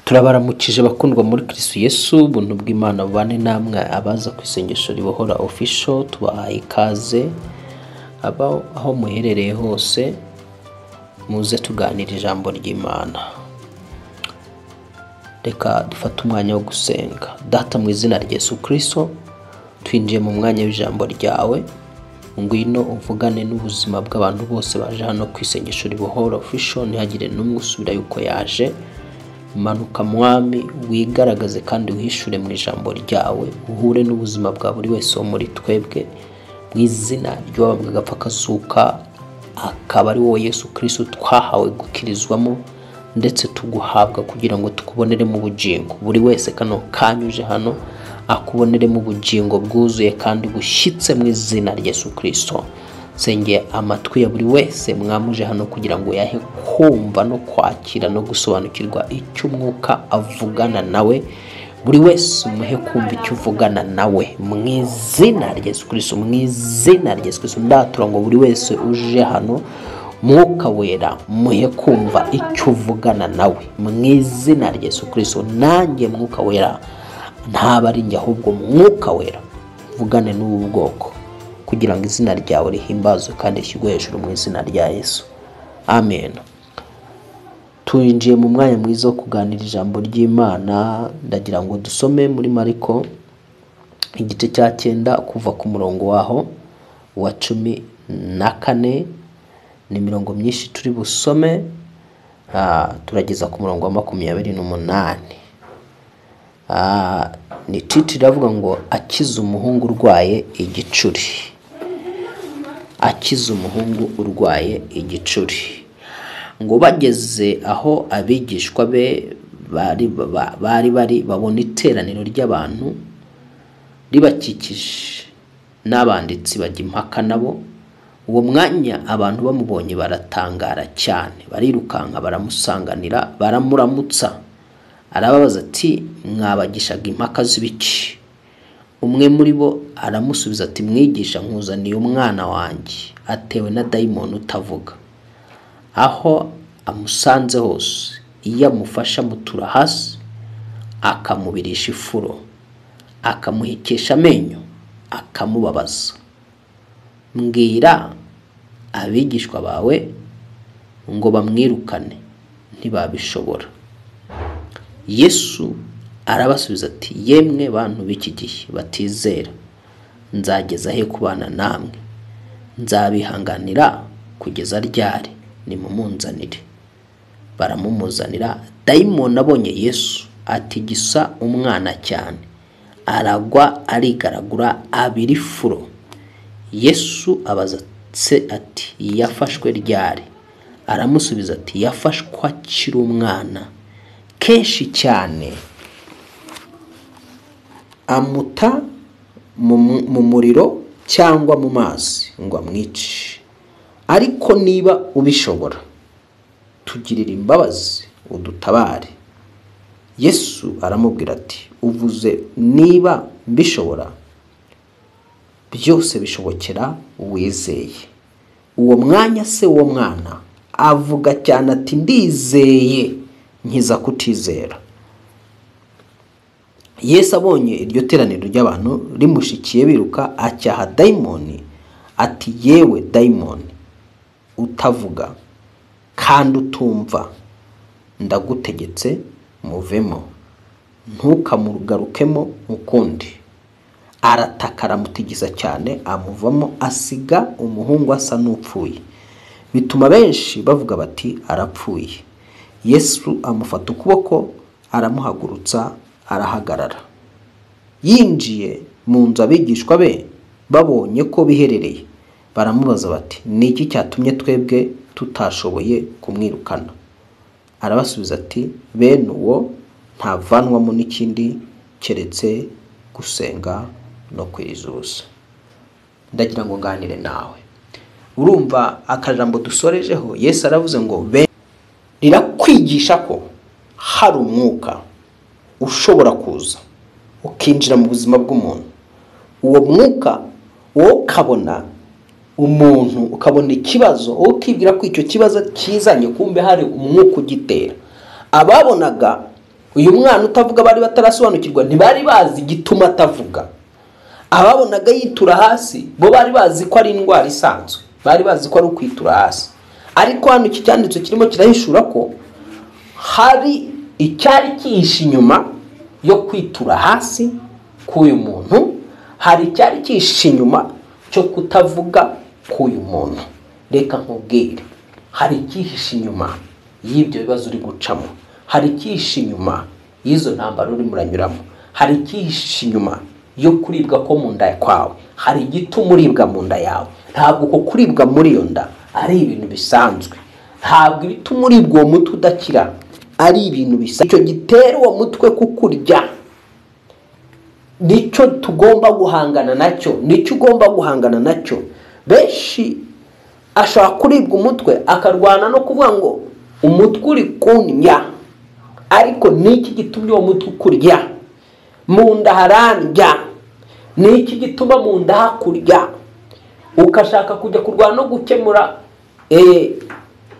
Turabaramukije bakundwa muri Kristo Yesu, ubuntu bw'Imana bubane namwe. Abaza ku isengesho ribohora official tubahaye ikaze, aba aho muherereye hose muze tuganira ijambo ry'Imana. Reka dufate umwanya wo gusenga. Data, mu izina rya Yesu Kristo, twinjiye mu mwanya w'ijambo ryawe, ngwino uvugane n'ubuzima bw'abantu bose baje hano ku isengesho ribohora official, ntihagire n'umwe usubira yuko yaje. Manuka Mwami, wigaragaze kandi wihishure mu ijambo ryawe, uhure n'ubuzima bwa buri wese wo muri twebwe, mu izina ry'uwabambwe agapfa akazuka, akaba ari wowe Yesu Kristo twahawe gukirizwamo ndetse tuguhabwa kugira ngo tukuboneremo ubugingo. Buri wese kano kanyuje hano akuboneremo ubugingo bwuzuye kandi bushyitse mu izina rya Yesu Kristo. Nsengeye amatwi ya buri wese mwamuje hano kugira ngo yahe kumva no kwakira no gusobanukirwa icyo umwuka avugana nawe. Buri wese umuhe kumva icyo uvugana nawe mu izina rya Yesu Kristo, mu izina rya Yesu Kristo. Ndatura ngo buri wese uje hano, Mwuka Wera muhe kumva icyo uvugana nawe mu izina rya Yesu Kristo. Nanjye Mwuka Wera ntaba ari njye, ahubwo Mwuka Wera uvugane n'ubu bwoko kugira ngo izina ryawe rihimbazwe kandi rishyirwe hejuru mu izina rya Yesu, amen. Twinjiye mu mwanya mwiza wo kuganira ijambo ry'Imana. Ndagira ngo dusome muri Mariko igice cya 9 kuva ku murongo waho wa 14. Ni imirongo myinshi turi busome, turageza ku murongo wa 28. Ni titire iravuga ngo akiza umuhungu urwaye igicuri. Akiza umuhungu urwaye igicuri. Ngo bageze aho abigishwa be bari babona iteraniro ry'abantu ribakikije n'abanditsi bajya impaka nabo. Uwo mwanya abantu bamubonye baratangara cyane, barirukanka baramusanganira, baramuramutsa. Arababaza ati mwabagishaga impaka z'ibiki? Umwe muri bo aramusubiza ati mwigisha, nkuzaniye umwana wanjye atewe na dayimoni utavuga. Aho amusanze hose iyo amufasha amutura hasi, akamubirisha ifuro, akamuhekesha amenyo, akamubabaza. Mbwira abigishwa bawe ngo bamwirukane, ntibabishobora. Yesu arabasubiza ati yemwe bantu b'iki gihe batizera, nzageza he kubana namwe? Nzabihanganira kugeza ryari? Nimumunzanire. Baramumuzanira. Dayimoni abonye Yesu atigisa umwana cyane, aragwa arigaragura abira ifuro. Yesu abaza se ati yafashwe ryari? Aramusubiza ati yafashwe akiri umwana. Kenshi cyane amuta mu muriro cyangwa mu mazi ngo amwice. Ariko niba ubishobora tugirira imbabazi udutabare. Yesu aramubwira ati uvuze niba mbishobora, byose bishobokera uwizeye. Uwo mwanya se uwo mwana avuga cyane ati ndizeye, nkiza kutizera. Yesu abonye iryo teraniro ry'abantu rimushikiye biruka, acyaha dayimoni ati yewe dayimoni utavuga kandi utumva, ndagutegetse muvemo, ntukamugarukemo ukundi. Arataka aramutigisa cyane, amuvamo, asiga umuhungu asa n'upfuye. Bituma benshi bavuga bati arapfuye. Yesu amufata ukuboko aramuhagurutsa, arahagarara. Yinjiye mu nzu, abigishwa be babonye ko biherereye, baramubaza bati ni iki cyatumye twebwe tutashoboye kumwirukana? Arabasubiza ati bene uwo ntavanwamo n'ikindi keretse gusenga no kwiriza ubusa. Ndagira ngo nganire nawe. Urumva akajambo dusorejeho, Yesu aravuze ngo rirakwigisha ko hari umwuka ushobora kuza ukinjira mu buzima bw'umuntu. Uwo mwuka wowe ukabona umuntu, ukabona ikibazo, wowe ukibwira ko icyo kibazo kizanye, kumbe hari umwuka ugitera. Ababonaga Uyu mwana utavuga bari batarasobanukirwa, ntibari bazi igituma atavuga. Ababonaga yitura hasi bo bari bazi ko ari indwara isanzwe, bari bazi ko ari ukwitura hasi. Ariko hano iki cyanditso kirimo kirahishura ko hari icyari cyihishe inyuma yo kwitura hasi k'uyu muntu, hari icyari cyihishe inyuma cyo kutavuga k'uyu muntu. Reka nkubwire, hari icyihishe inyuma y'ibyo bibazo uri gucamo, hari icyihishe inyuma y'izo ntambara urimo uranyuramo, hari icyihishe inyuma yo kuribwa ko mu nda kwawe, hari igituma uribwa mu nda yawe. Ntabwo uko kuribwa muri iyo nda ari ibintu bisanzwe, ntabwo ibituma uribwa uwo mutwe udakira ari ibintu bisanzwe. Icyo gitera uwo mutwe kukurya nicyo tugomba guhangana nacyo, nicyo ugomba guhangana nacyo. Benshi ashobora kuribwa umutwe akarwana no kuvuga ngo umutwe uri kundya, ariko niki gitumye uwo mutwe ukurya? Mu nda harandya. Niki gituma mu nda hakurya? Ukashaka kujya kurwana no gukemura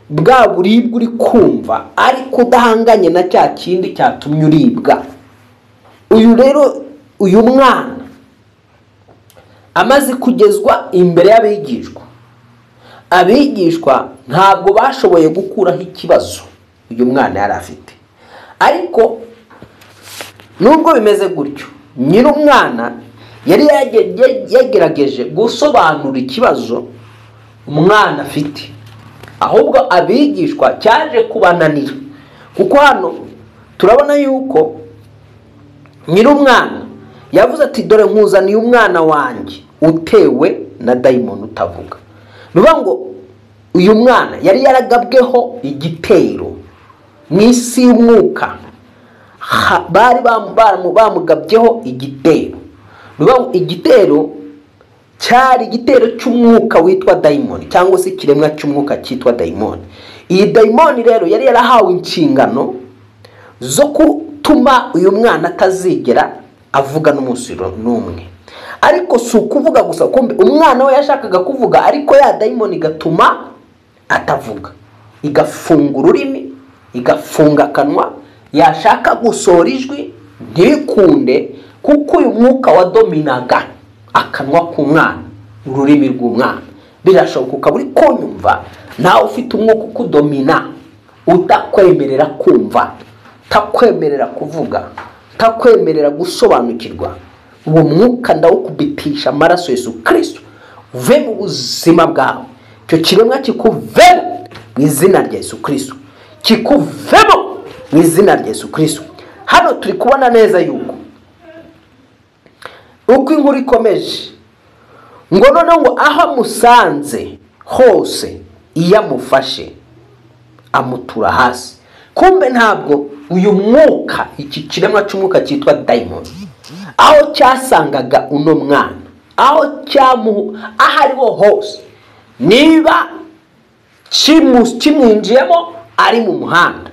bwa buribwe uri kumva, ariko udahanganye na cya kindi cyatumye uribwa. Uyu rero, uyu mwana amaze kugezwa imbere y'abigishwa, abigishwa ntabwo bashoboye gukuraho ikibazo uyu mwana yari afite. Ariko nubwo bimeze gutyo, nyiri umwana yari yagerageje gusobanura ikibazo umwana afite, ahubwo abigishwa cyaje kubananira. Kuko hano turabona yuko nyiri umwana yavuze ati dore nkuzaniye umwana wanjye utewe na dayimoni utavuga. Ni ngo uyu mwana yari yaragabweho igitero mu isi y'umwuka, bari bamugabyeho igitero. Igitero cyari igitero cy'umwuka witwa dayimoni, cyangwa se ikiremwa cy'umwuka cyitwa dayimoni. Iyi dayimoni rero yari yarahawe inshingano zo gutuma uyu mwana atazigera avuga n'umunsi n'umwe. Ariko si ukuvuga gusa, kumbe umwana we yashakaga kuvuga, ariko ya dayimoni igatuma atavuga, igafunga ururimi, igafunga akanwa, yashaka gusohora ijwi ntibikunde, kuko uyu mwuka wadominaga akanwa k'umwana, ururimi rw'umwana. Birashoboka ukaba uri kunyumva nawe ufite umwuka ukudomina, utakwemerera kumva, utakwemerera kuvuga, utakwemerera gusobanukirwa. Uwo mwuka ndawukubitisha amaraso Yesu Kristo, uve mu buzima bwawe. Icyo kiremwa kikuvemo mu izina rya Yesu Kristo, kikuvemo mu izina rya Yesu Kristo. Hano turi kubona neza yuko uko inkuru ikomeje, ngo noneho ngo aho amusanze hose iyo amufashe amutura hasi. Kumbe ntabwo uyu mwuka, iki kiremwa cy'umwuka cyitwa dayimoni, aho cyasangaga uno mwana, aho cyamuhu, aho ariho hose, niba kimwinjiyemo ari mu muhanda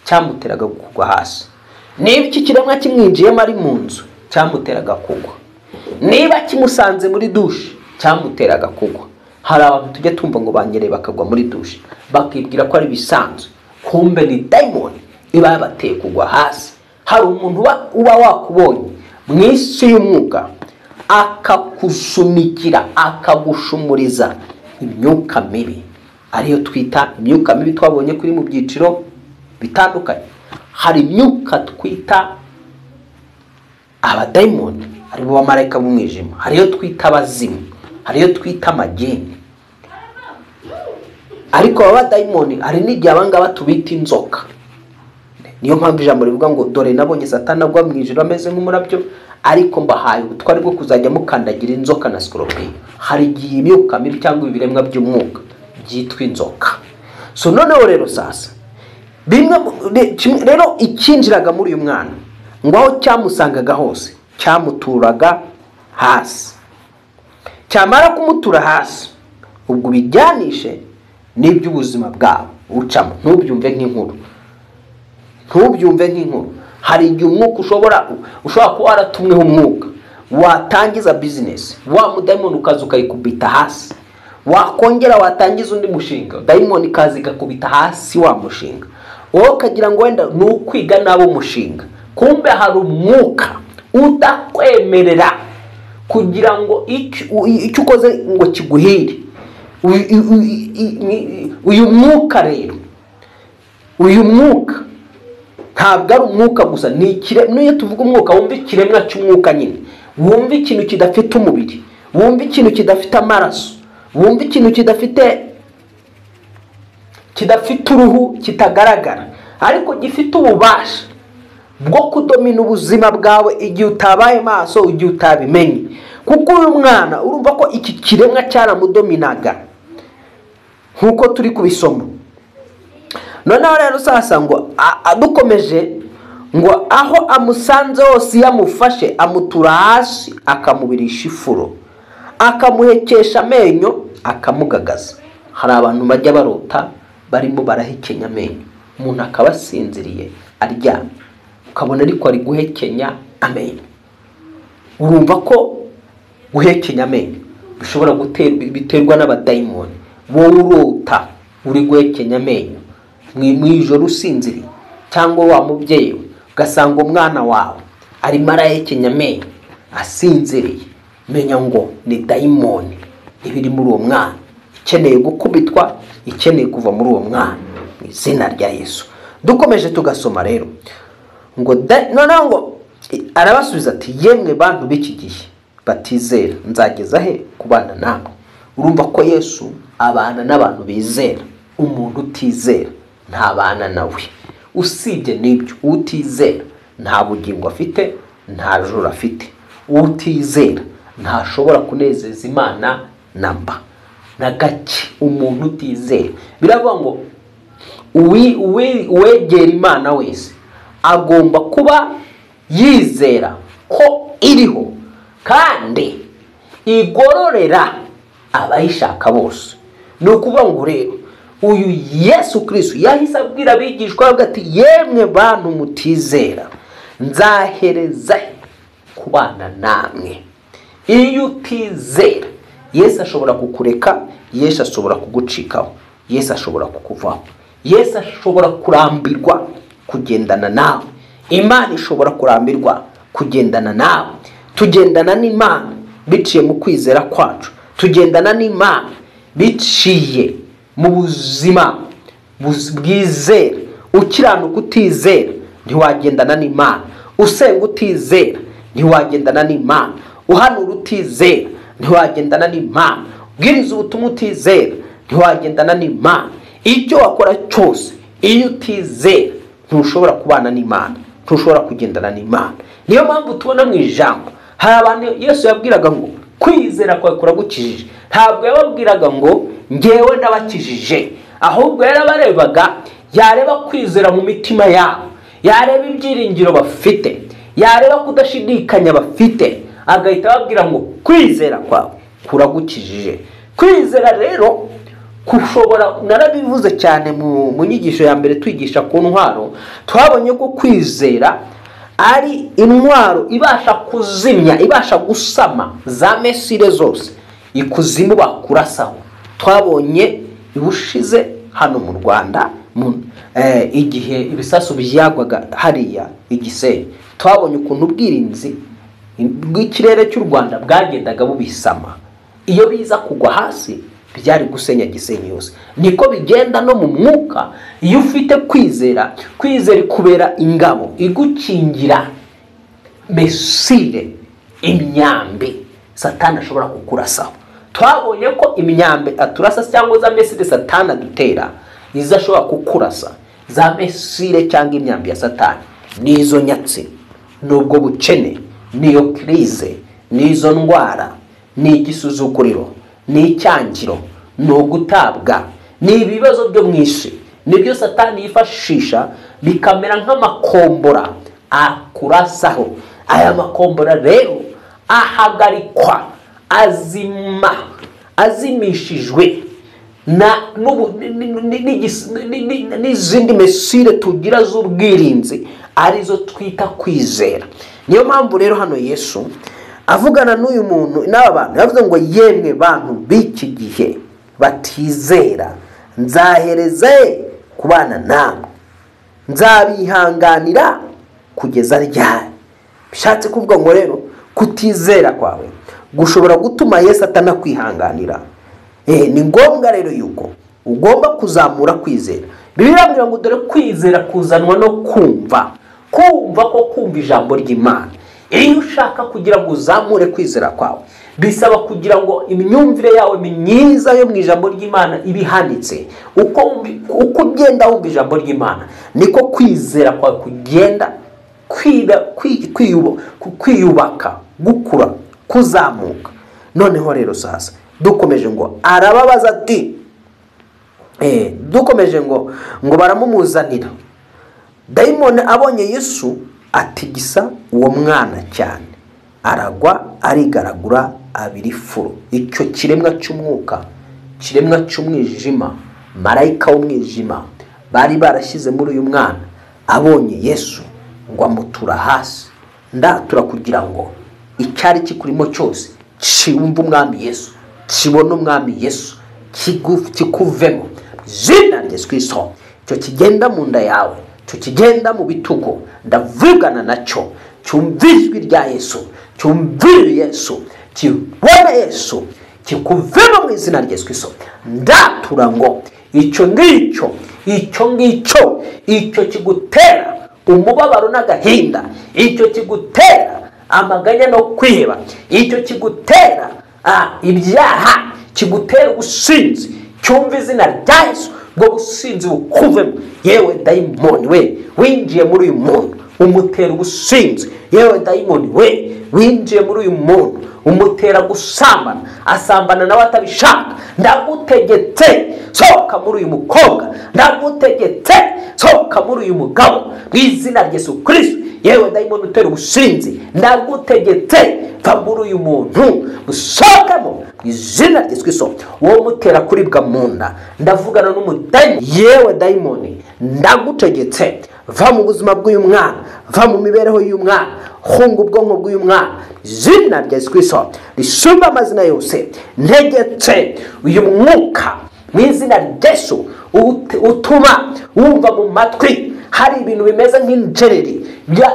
cyamuteraga kugwa hasi, niba iki kiremwa kimwinjiyemo ari mu nzu cyamuteraga kugwa, niba kimusanze muri dushe cyamuteraga kugwa. Hari abantu tujya tumva ngo banyereye bakagwa muri dushe, bakibwira ko ari bisanzwe, kumbe ni dayimoni iba yabateye kugwa hasi. Hari umuntu uba wakubonye mu isi y'umwuka akakusunikira, akagushumuriza imyuka mibi, ariyo twita imyuka mibi twabonye kuri mu byiciro bitandukanye. Hari imyuka twita abadayimoni, aribo bamarayika b'umwijima, hariyo twita abazimu, hariyo twita amageni. Ariko abadayimoni hari n'igihe abangaba tubita inzoka. Niyo mpamvu ijambo rivuga ngo dore nabonye Satani agwa mu ijuru ameze nk'umurabyo, ariko mbahaye ubutware bwo kuzajya mukandagira inzoka na sikoropiyo. Hari igihe imyuka mibi cyangwa ibiremwa by'umwuka byitwa inzoka. So noneho rero sasa bimwe rero ikinjiraga muri uyu mwana, ngo aho cyamusangaga hose cyamuturaga hasi, cyamara kumutura hasi, ubwo bijyanishe n'iby'ubuzima bwawe ucamo. Ntubyumve nk'inkuru, ntubyumve nk'inkuru. Hari igihe umwuka ushobora kuba waratumweho umwuka, watangiza business, wa mudayimoni ukaza ukayikubita hasi, wakongera watangiza undi mushinga, dayimoni ikaza igakubita hasi wa mushinga. Wowe ukagira ngo wenda ni ukwiga nabi umushinga, kumbe hari umwuka udakwemerera kugira ngo icyo ukoze ngo kiguhire. Uyu mwuka rero, uyu mwuka ntabwo ari umwuka gusa, ni n'iyo tuvuga umwuka wumva ikiremwa cy'umwuka nyine, wumva ikintu kidafite umubiri, wumva ikintu kidafite amaraso, wumva ikintu kidafite uruhu, kitagaragara, ariko gifite ububasha bwo kudomina ubuzima bwawe igihe utabaye maso, igihe utabimenye. Kuko uyu mwana urumva ko iki kiremwa cyaramudominaga nkuko turi kubisoma. Noneho rero sasa ngo dukomeje ngo aho amusanze hose yamufashe amutura hasi, akamubirisha ifuro, akamuhekesha amenyo, akamugagaza. Hari abantu bajya barota barimo barahekenya amenyo, umuntu akaba asinziriye aryamye, ukabona ariko ari guhekenya amenyo. Urumva ko guhekenya amenyo bishobora biterwa n'abadayimoni. Wowe urota uri guhekenya amenyo mu ijoro usinziriye, cyangwa wa mubyeyi we ugasanga umwana wawe arimo arahekenya amenyo asinziriye, menya ngo ni dayimoni ibiri muri uwo mwana, ikeneye gukubitwa, ikeneye kuva muri uwo mwana mu izina rya Yesu. Dukomeje tugasoma rero ngo noneho ngo arabasubiza ati yemwe bantu b'iki gihe batizera, nzageza he kubana namwe? Urumva ko Yesu abana n'abantu bizera, umuntu utizera ntabana nawe. Usibye n'ibyo, utizera nta bugingo afite, nta juru afite. Utizera ntashobora kunezeza Imana namba na gake. Umuntu utizera, biravuga ngo uwegera Imana wese agomba kuba yizera ko iriho kandi igororera abayishaka bose. Ni ukuvuga ngo rero uyu Yesu Kristo yahise abwira abigishwa be ati yemwe bantu mutizera, nzahereza kubana namwe. Iyo utizera, Yesu ashobora kukureka, Yesu ashobora kugucikaho, Yesu ashobora kukuvaho, Yesu ashobora kurambirwa kugendana nawe. Imana ishobora kurambirwa kugendana nawe. Tugendana n'Imana biciye mu kwizera kwacu, tugendana n'Imana biciye mu buzima bwizera. Ukiranuka utizera ntiwagendana n'Imana, usenga utizera ntiwagendana n'Imana, uhanura utizera ntiwagendana n'Imana, ubwiriza ubutumwa utizera ntiwagendana n'Imana. Icyo wakora cyose iyo utizera ntushobora kubana n'Imana, ntushobora kugendana n'Imana. Niyo mpamvu tubona mu ijambo hari abantu Yesu yabwiraga ngo kwizera kwawe kuragukijije. Ntabwo yababwiraga ngo ngewe ndabakijije, ahubwo yarabarebaga, yareba kwizera mu mitima yabo, yareba ibyiringiro bafite, yareba kudashidikanya bafite, agahita ababwira ngo kwizera kwawe kuragukijije. Kwizera rero kushobora, narabivuze cyane mu nyigisho ya mbere twigisha ku ntwaro, twabonye ko kwizera ari intwaro ibasha kuzimya, ibasha gusama za mesire zose ikuzimu bakurasaho. Twabonye ibushize hano mu Rwanda igihe ibisasu byagwaga hariya Igisenyi, twabonye ukuntu ubwirinzi bw'ikirere cy'u Rwanda bwagendaga bubisama. Iyo biza kugwa hasi byari gusenya Gisenyi yose. Niko bigenda no mu mwuka. Iyo ufite kwizera, kwizera kubera ingabo igukingira mesire, imyambi Satani ashobora kukurasaho. Twabonye ko imyambi aturasa cyangwa za mesire Satani adutera izo ashobora kukurasa, za mesire cyangwa imyambi ya Satani nizo nyatsi, nubwo bukene, niyo krize, nizo ndwara, ni igisuzuguriro, ni icyangiro, ni ugutabwa, ni ibibazo byo mu isi. Nibyo Satani yifashisha bikamera nk'amakombora akurasaho. Aya makombora rero ahagarikwa, azima, azimishijwe na n'izindi mesire tugira z'ubwirinzi arizo twita kwizera. Niyo mpamvu rero hano Yesu avugana n'uyu muntu n'aba bantu, yavuze ngo yemwe bantu b'iki gihe batizera, nzahereza kubana namwe. Nzabihanganira kugeza ryari? Bishatse kuvuga ngo rero kutizera kwawe gushobora gutuma Yesu atanakwihanganira. Ni ngombwa rero yuko ugomba kuzamura kwizera. Bibiliya irambwira ngo dore kwizera kuzanwa no kumva, kumva ko kumva ijambo ry'Imana. Iyo ushaka kugira ngo uzamure kwizera kwawe, bisaba kugira ngo imyumvire yawe myiza yo mu ijambo ry'Imana ibihanitse. Uko ugenda wumva ijambo ry'Imana niko kwizera kwawe kugenda kwiyubaka, gukura, kuzamuka. Noneho rero sasa dukomeje ngo arababaza ati, dukomeje ngo baramumuzanira. Dayimoni abonye Yesu atigisa uwo mwana cyane, aragwa arigaragura abiri furo. Icyo kiremwa cy'umwuka, kiremwa cy'umwijima, marayika w'umwijima bari barashyize muri uyu mwana, abonye Yesu ngo amutura hasi. Ndatura kugira ngo icyari kikurimo cyose cyumve umwami Yesu, kibone umwami Yesu, kikuvemo izina rya Yesu Kristo. Icyo kigenda mu nda yawe, icyo kigenda mu bitugu, ndavugana nacyo, cyumve ijwi rya Yesu, cyumvire Yesu, kibone Yesu, kikuvemo mu izina rya Yesu Kristo. Ndatura ngo icyo ngicyo, icyo ngicyo, icyo kigutera umubabaro n'agahinda, icyo kigutera amaganya no kwiheba, icyo kigutera ibyaha, kigutera ubusinzi, cyumva izina rya Yesu, ubwo businzi bukuvemo. Yewe dayimoni we winjiye muri uyu muntu umutera ubusinzi, yewe dayimoni we winjiye muri uyu muntu umutera gusambana, asambana nawe atabishaka, ndagutegetse sohoka muri uyu mukobwa, ndagutegetse sohoka muri uyu mugabo mu izina rya Yesu Kristo. Yewe dayimoni utera ubusinzi, ndagutegetse va muri uyu muntu, usohokemo mu izina rya Yesu Kristo. Wowe umutera kuribwa mu nda, ndavugana n'umudayimoni. Yewe dayimoni, ndagutegetse va mu buzima bw'uyu mwana, va mu mibereho y'uyu mwana, hunga ubwonko bw'uyu mwana, izina rya Yesu Kristo risumba amazina yose. Ntegetse uyu mwuka mu izina rya Yesu utuma wumva mu matwi hari ibintu bimeze nk'injereri.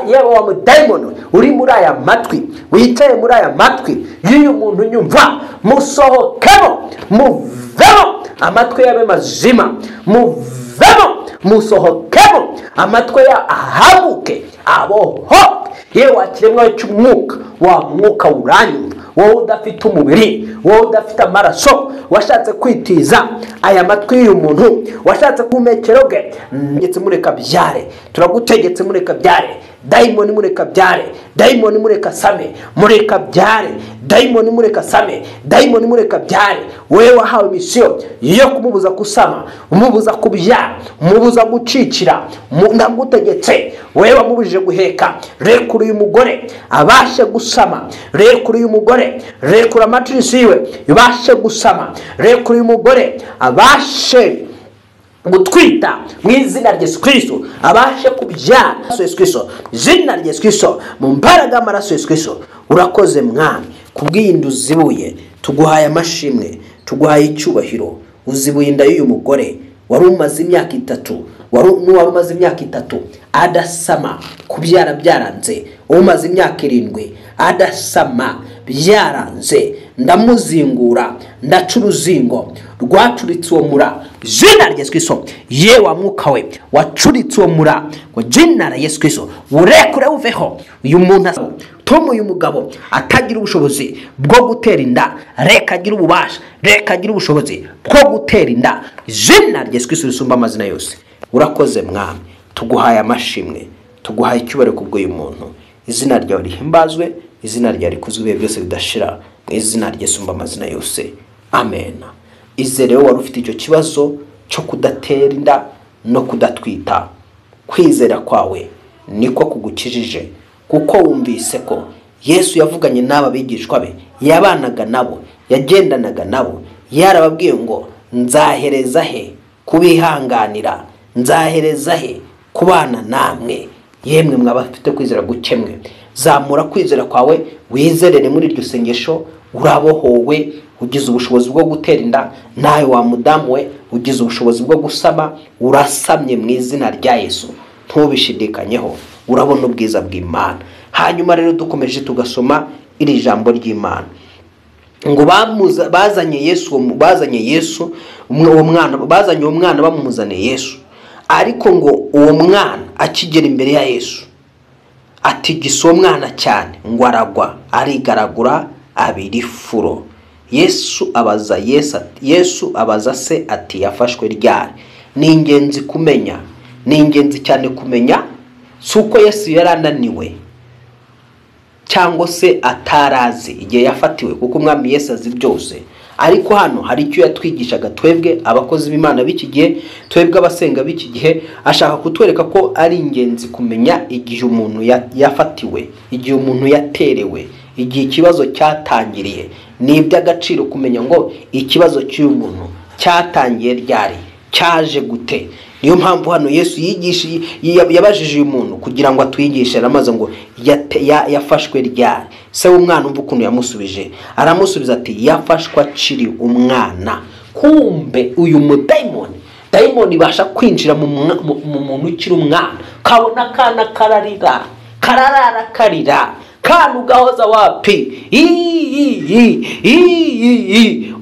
Yewe wa mudayimoni uri muri aya matwi, wicaye muri aya matwi y'uyu muntu nyumva, musohokemo, muvemo, amatwi yabe mazima, muvemo, musohokemo, amatwi ya ahabuke, abohoke. Yewe wa kiremwa cy'umwuka, wa mwuka uranyumva, wowe udafite umubiri, wowe udafite amaraso, washatse kwitiza aya matwi y'uyu muntu, washatse kumekero ge, ndetse mureka byare, turagutegetse mureka byare, dayimoni mureka byare, dayimoni mureka same, mureka byare, dayimoni mureka same, dayimoni mureka byare. Wewe wahawe misiyo yo kumubuza kusama, umubuza kubyara, umubuza gucikira, ndagutegetse wewe wamubujije guheka, rekura uyu mugore abashe gusama, rekura uyu mugore, rekura matrice yiwe ibashe gusama, rekura uyu mugore abashe gutwita mu izina rya Yesu Kristo, abashe kubyara Yesu Kristo, izina rya Yesu Kristo, mu mbaraga y'amaraso Yesu Kristo. Urakoze mwami kubw'iyi nda uzibuye, tuguhaye amashimwe, tuguhaye icyubahiro. Uzibuye inda y'uyu mugore wari umaze imyaka 3, wari umaze imyaka 3 adasama, kubyara byaranze, umaze imyaka 7 adasama byaranze. Ndamuzingura, ndaca uruzingo rwacuritse uwo mura, izina rya Yesu Kristo. Yewe wa mwuka we wacuritse uwo mura, ngo izina rya Yesu Kristo urekure uveho. Uyu muntu Tom, uyu mugabo atagira ubushobozi bwo gutera inda, reka agira ububasha, reka agira ubushobozi bwo gutera inda, izina rya Yesu Kristo risumba amazina yose. Urakoze mwami, tuguhaye amashimwe, tuguhaye icyubahiro kubw'uyu muntu. Izina ryawe rihimbazwe, izina ryawe rikuzwe ibihe byose bidashira, mu izina rya Yesu amazina yose, amen. Izere wari ufite icyo kibazo cyo kudatera inda no kudatwita, kwizera kwawe niko kugukijije, kuko wumvise ko Yesu yavuganye n'aba bigishwa be, yabanaga nabo, yagendanaga nabo, yarababwiye ngo nzahereza he kubihanganira, nzahereza he kubana namwe. Yemwe mwabafite kwizera gukemwe, zamura kwizera kwawe, wizerere muri iryo sengesho, urabohowe, ugize ubushobozi bwo gutera inda. Nawe wa mudamu we ugize ubushobozi bwo gusama, urasamye mu izina rya Yesu. Ntubishidikanyeho, urabona ubwiza bw'Imana. Hanyuma rero dukomeje tugasoma iri jambo ry'Imana ngo bazanye Yesu, uwo mwana bazanye uwo mwana bamuzaniye Yesu, ariko ngo uwo mwana akigera imbere ya Yesu atigisa uwo mwana cyane, ngo aragwa arigaragura abira ifuro. Yesu abaza se ati yafashwe ryari? Ni ingenzi kumenya, ni ingenzi cyane kumenya, si uko Yesu yarananiwe cyangwa se atarazi igihe yafatiwe, kuko umwami Yesu azi byose. Ariko hano hari icyo yatwigishaga twebwe abakozi b'Imana b'iki gihe, twebwe abasenga b'iki gihe. Ashaka kutwereka ko ari ingenzi kumenya igihe umuntu yafatiwe, igihe umuntu yaterewe, igihe ikibazo cyatangiriye. Ni iby'agaciro kumenya ngo ikibazo cy'uyu muntu cyatangiye ryari, cyaje gute. Niyo mpamvu hano Yesu yabajije uyu muntu kugira ngo atwigishe, aramaze ngo yafashwe ryari. Se w'umwana umva ukuntu yamusubije, aramusubiza ati yafashwe akiri umwana. Kumbe uyu mudayimoni, dayimoni ibasha kwinjira mu muntu ukiri umwana, kabona akana kararira, kararara karira, kana ugahoza wapi,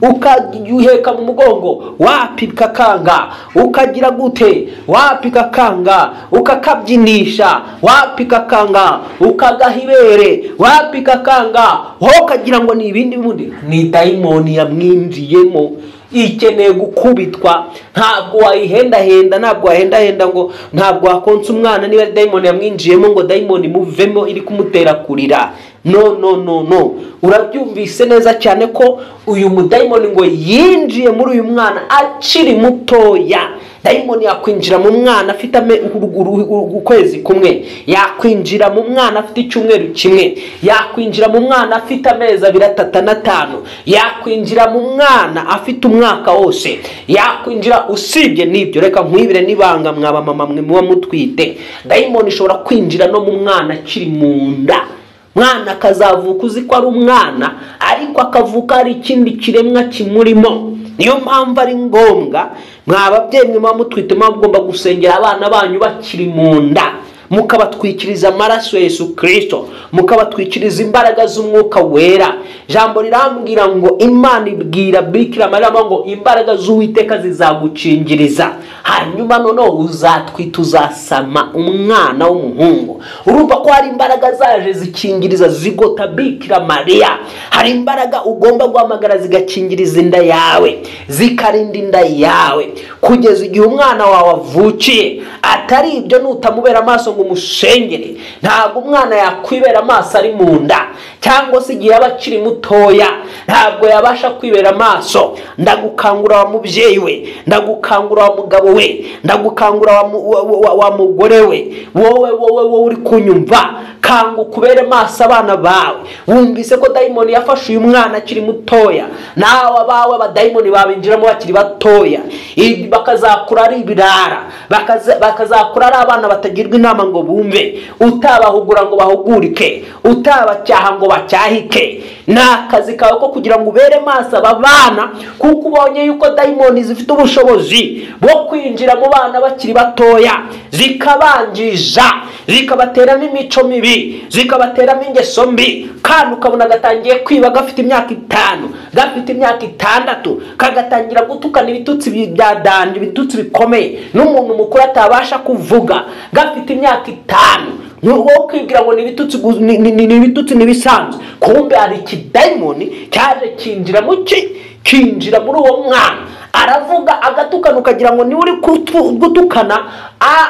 ukayuheka mu mugongo wapi kakanga, ukagira gute wapi kakanga, ukakabyinisha wapi kakanga, ukagahibere wapi kakanga, wowe ukagira ngo ni ibindi bundi, ni dayimoni yamwinjiyemo ikeneye gukubitwa. Ntabwo wayihendahenda, ntabwo wahendahenda ngo ntabwo wakonsa umwana niba dayimoni yamwinjiyemo ngo dayimoni muvemo iri kumutera kurira. No no no no, urabyumvise neza cyane ko uyu mudayimoni ngo yinjiye muri uyu mwana akiri mutoya. Dayimoni yakwinjira mu mwana afite ukwezi kumwe, yakwinjira mu mwana afite icyumweru kimwe, yakwinjira mu mwana afite amezi 2, 3 na 5, yakwinjira mu mwana afite umwaka wose, yakwinjira. Usibye n'ibyo, reka nkwibire n'ibanga mwaba mama mwe muba mutwite, dayimoni ishobora kwinjira no mu mwana akiri mu nda. Mwana akazavuka uzi ko ari umwana, ariko akavuka ari ikindi kiremwa kimurimo. Niyo mpamvu ari ngombwa mwa babyeyi mwe muba mutwite mugomba gusengera abana banyu bakiri mu nda, mukabatwikiriza amaraso ya Yesu Kristo, mukabatwikiriza imbaraga z'umwuka wera. Jambo rirambwira ngo Imana ibwira Bikira Mariya ngo imbaraga z'Uwiteka zizagucingiriza, hanyuma noneho uzatwita uzasama umwana w'umuhungu. Urumva ko hari imbaraga zaje zikingiriza zigota Bikira Mariya. Hari imbaraga ugomba guhamagara zigakingiriza inda yawe, zikarinda inda yawe kugeza igihe umwana wawe avukiye. Atari ibyo nutamubera amaso ngo umusengere, ntabwo umwana yakwibera amaso ari mu nda, cyangwa se igihe aba akiri mutoya ntabwo yabasha kwibera amaso. Ndagukangura wa mubyeyi we, ndagukangura wa mugabo we, ndagukangura wa mugore we, wowe wowe wowe uri kunyumva, kanguka ubere maso abana bawe. Wumvise ko dayimoni yafashe uyu mwana akiri mutoya, nawe abawe abadayimoni babinjiramo bakiri batoya, bakazakura ari ibirara, bakazakura ari abana batagirwa inama ngo bumve, utabahugura ngo bahugurike, utabacyaha ngo bacyahike. Ni akazi kawe ko kugira ngo ubere maso aba bana, kuko ubonye yuko dayimoni zifite ubushobozi bwo kwinjira mu bana bakiri batoya, zikabangiza, zikabateramo imico mibi, zikabateramo ingeso mbi. Kandi ukabona gatangiye kwiba gafite imyaka 5, gafite imyaka 6, kagatangira gutukana ibitutsi bya danje, ibitutsi bikomeye n'umuntu mukuru atabasha kuvuga, gafite imyaka 5. Wowe kwibwira ngo ni ibitutsi, ni ibitutsi nibisanzwe, kumbe hari ikidayimoni cyaje kinjira mu kinjira muri uwo mwana, aravuga agatukana ukagira ngo ni uri gutukana,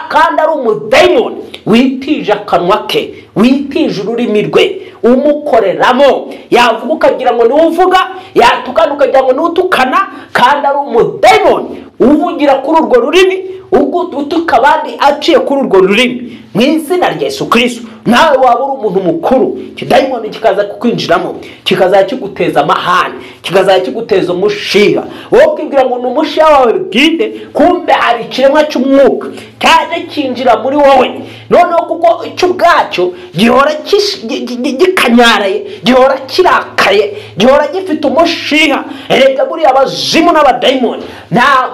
kandi ari umudayimoni witije akanwa ke, witije ururimi rwe, umukoreramo. Yavuga ukagira ngo ni uvuga, yatukana ukagira ngo ni utukana, kandi ari umudayimoni uvugira kuri urwo rurimi, utuka abandi aciye kuri urwo rurimi. Mu izina rya Yesu Kristo, nawe waba uri umuntu mukuru, ikidayimoni kikaza kukwinjiramo, kikazajya kiguteza amahane, kikazajya kiguteza umushiha. Wowe ukibwira ngo ni umushiha wawe bwite, kumbe hari ikiremwa cy'umwuka cyaje kinjira muri wowe. Noneho kuko icyo ubwacyo gihora gikanyaraye, gihora kirakaye, kirarakaye, gihora gifite umushiha. Erega buriya abazimu n'abadayimoni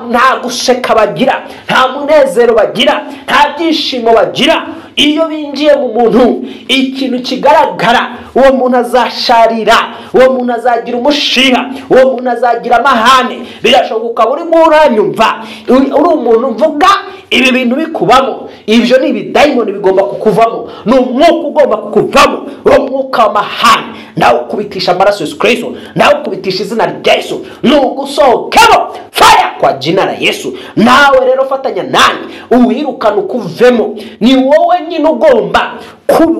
nta guseka bagira, nta munezero bagira, nta byishimo bagira. Iyo binjiye mu muntu, ikintu kigaragara, uwo muntu azasharira, uwo muntu azagira umushiha, uwo muntu azagira amahane. Birashoboka urimo uranyumva, uri umuntu mvuga ibi bintu bikubamo, ibyo ni ibidayimoni bigomba kukuvamo, ni umwuka ugomba kukuvamo, uwo mwuka w'amahane nawe ukubitisha amaraso Yesu Kristo, nawe ukubitisha izina rya Yesu, nugusohokemo fire kwa jina la Yesu. Nawe rero fatanya nanjye uwirukana ukuvemo. Ni wowe nyine ugomba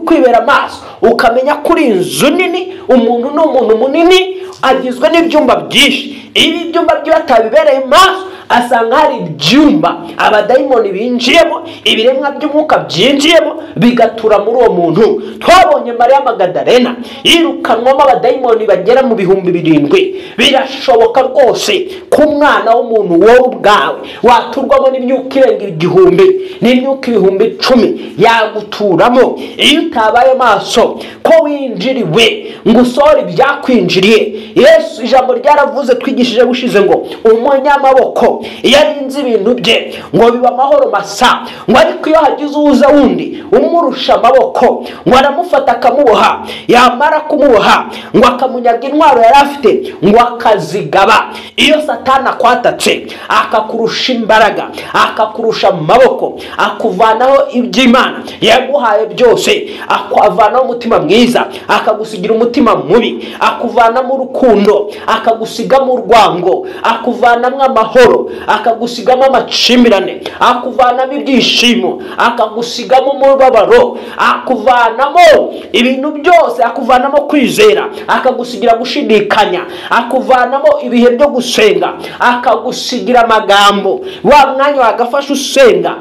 kwibera amaso, ukamenya kuri inzu nini, umuntu ni umuntu munini, agizwe n'ibyumba byinshi. Ibi byumba byo atabibereye maso, asanga hari ibyumba abadayimoni binjiyemo, ibiremwa by'umwuka byinjiyemo, bigatura muri uwo muntu. Twabonye Mariya Magadalena yirukanwamo abadayimoni bagera mu 7,000. Birashoboka rwose ko umwana w'umuntu wowe ubwawe waturwamo n'imyuka irenga 1,000 n'imyuka 10,000 yaguturamo, iyo utabaye maso ko winjiriwe ngo usohore ibyakwinjiriye. Yesu ijambo ryaravuze twigishije bushize ngo umunyamaboko iyo arinze ibintu bye ngo biba amahoro masa, ngo ariko iyo hagize uza wundi umurusha amaboko ngo aramufata akamuboha, yamara kumuboha ngo akamunyaga intwaro yari afite ngo akazigaba. Iyo Satani akwatatse akakurusha imbaraga, akakurusha amaboko, akuvanaho iby'Imana yaguhaye byose, akuvanaho umutima mwiza akagusigira umutima mubi, akuvanamo urukundo akagusigamo urwango, akuvanamo amahoro akagusigamo amacimirane, akuvanamo ibyishimo akagusigamo umubabaro, akuvanamo ibintu byose, akuvanamo kwizera akagusigira gushidikanya, akuvanamo ibihe byo gusenga akagusigira amagambo. Wa mwanya wagafasha usenga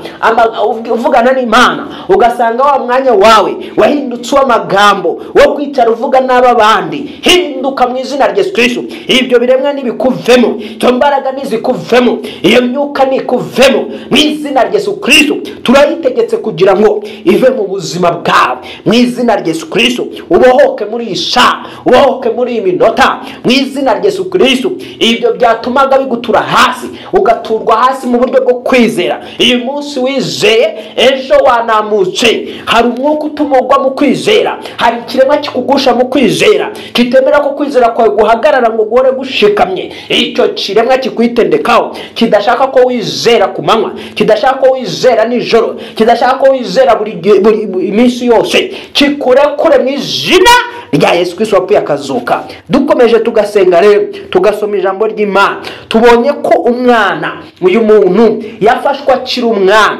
uvugana n'Imana, ugasanga wa mwanya wawe wahindutse amagambo wo kwicara uvuga n'abandi. Hinduka mu izina rya Yesu Kristo, ibyo biremwa nibikuvemo, izo mbaraga nizikuvemo, iyo myuka nikuvemo mu izina rya Yesu Kristo. Turayitegetse kugira ngo ive mu buzima bwawe mu izina rya Yesu Kristo. Ubohoke muri iyi saha, ubohoke muri iyi minota mu izina rya Yesu Kristo. Ibyo byatumaga bigutura hasi, ugaturwa hasi mu buryo bwo kwizera. Uyu munsi wizeye, ejo wanamutse. Hari umwuka utuma ugwa mu kwizera, hari ikiremwa kikugusha mu kwizera, kitemera ko kwizera kwawe guhagarara ngo guhore gushikamye. Icyo kiremwa kikwitendekaho, kidashaka ko wizera ku manywa, kidashaka ko wizera nijoro, kidashaka ko wizera buri iminsi yose, kikurekure mu izina rya Yesu Kristo wapfuye akazuka. Dukomeje tugasenga rero, tugasoma ijambo ry'Imana, tubonye ko umwana uyu muntu yafashwe akiri umwana.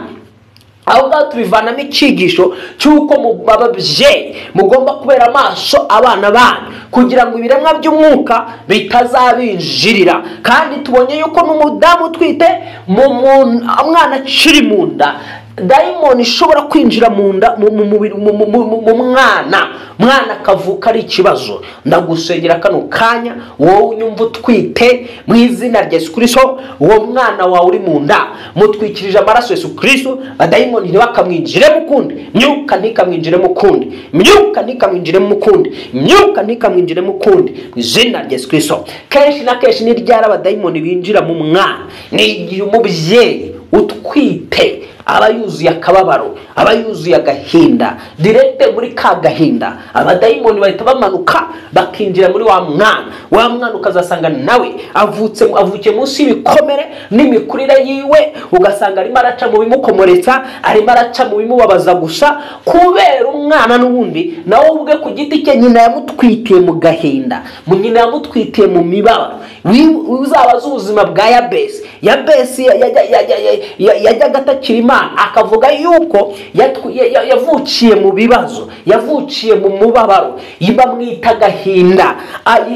Aho ngaho tubivanamo icyigisho cy'uko mu babyeyi mugomba kubera amaso abana banyu kugira ngo ibiremwa by'umwuka bitazabinjirira. Kandi tubonye yuko n'umudamu utwite, umwana akiri mu nda, dayimoni ishobora kwinjira mu nda mu mwana, mwana akavuka ari ikibazo. Ndagusengera kano kanya, wowe unyumva utwite mu izina rya Yesu Kristo, uwo mwana wawe uri mu nda mutwikirije amaraso Yesu Kristo, abadayimoni ntibakamwinjiremo ukundi, myuka ntikamwinjiremo ukundi, myuka ntikamwinjiremo ukundi, myuka ntikamwinjiremo ukundi mu izina rya Yesu Kristo. Kenshi na kenshi ni ryari abadayimoni binjira mu mwana? Ni igihe umubyeyi utwite aba yuzuye akababaro, aba yuzuye agahinda, direkte muri ka gahinda abadayimoni bahita bamanuka bakinjira muri wa mwana. Wa mwana ukazasanga nawe avukiye munsi y'ibikomere n'imikurire yiwe, ugasanga arimo araca mu bimukomeretsa, arimo araca mu bimubabaza gusa, kubera umwana n'ubundi nawe ubwe ku giti cye nyina yamutwitiye mu gahinda, nyina yamutwitiye mu mibabaro. Uzabaza ubuzima bwa Yabesi. Yabesi yajyaga atakira Imana, akavuga yuko yavukiye mu bibazo, yavukiye mu mubabaro, bamwita agahinda.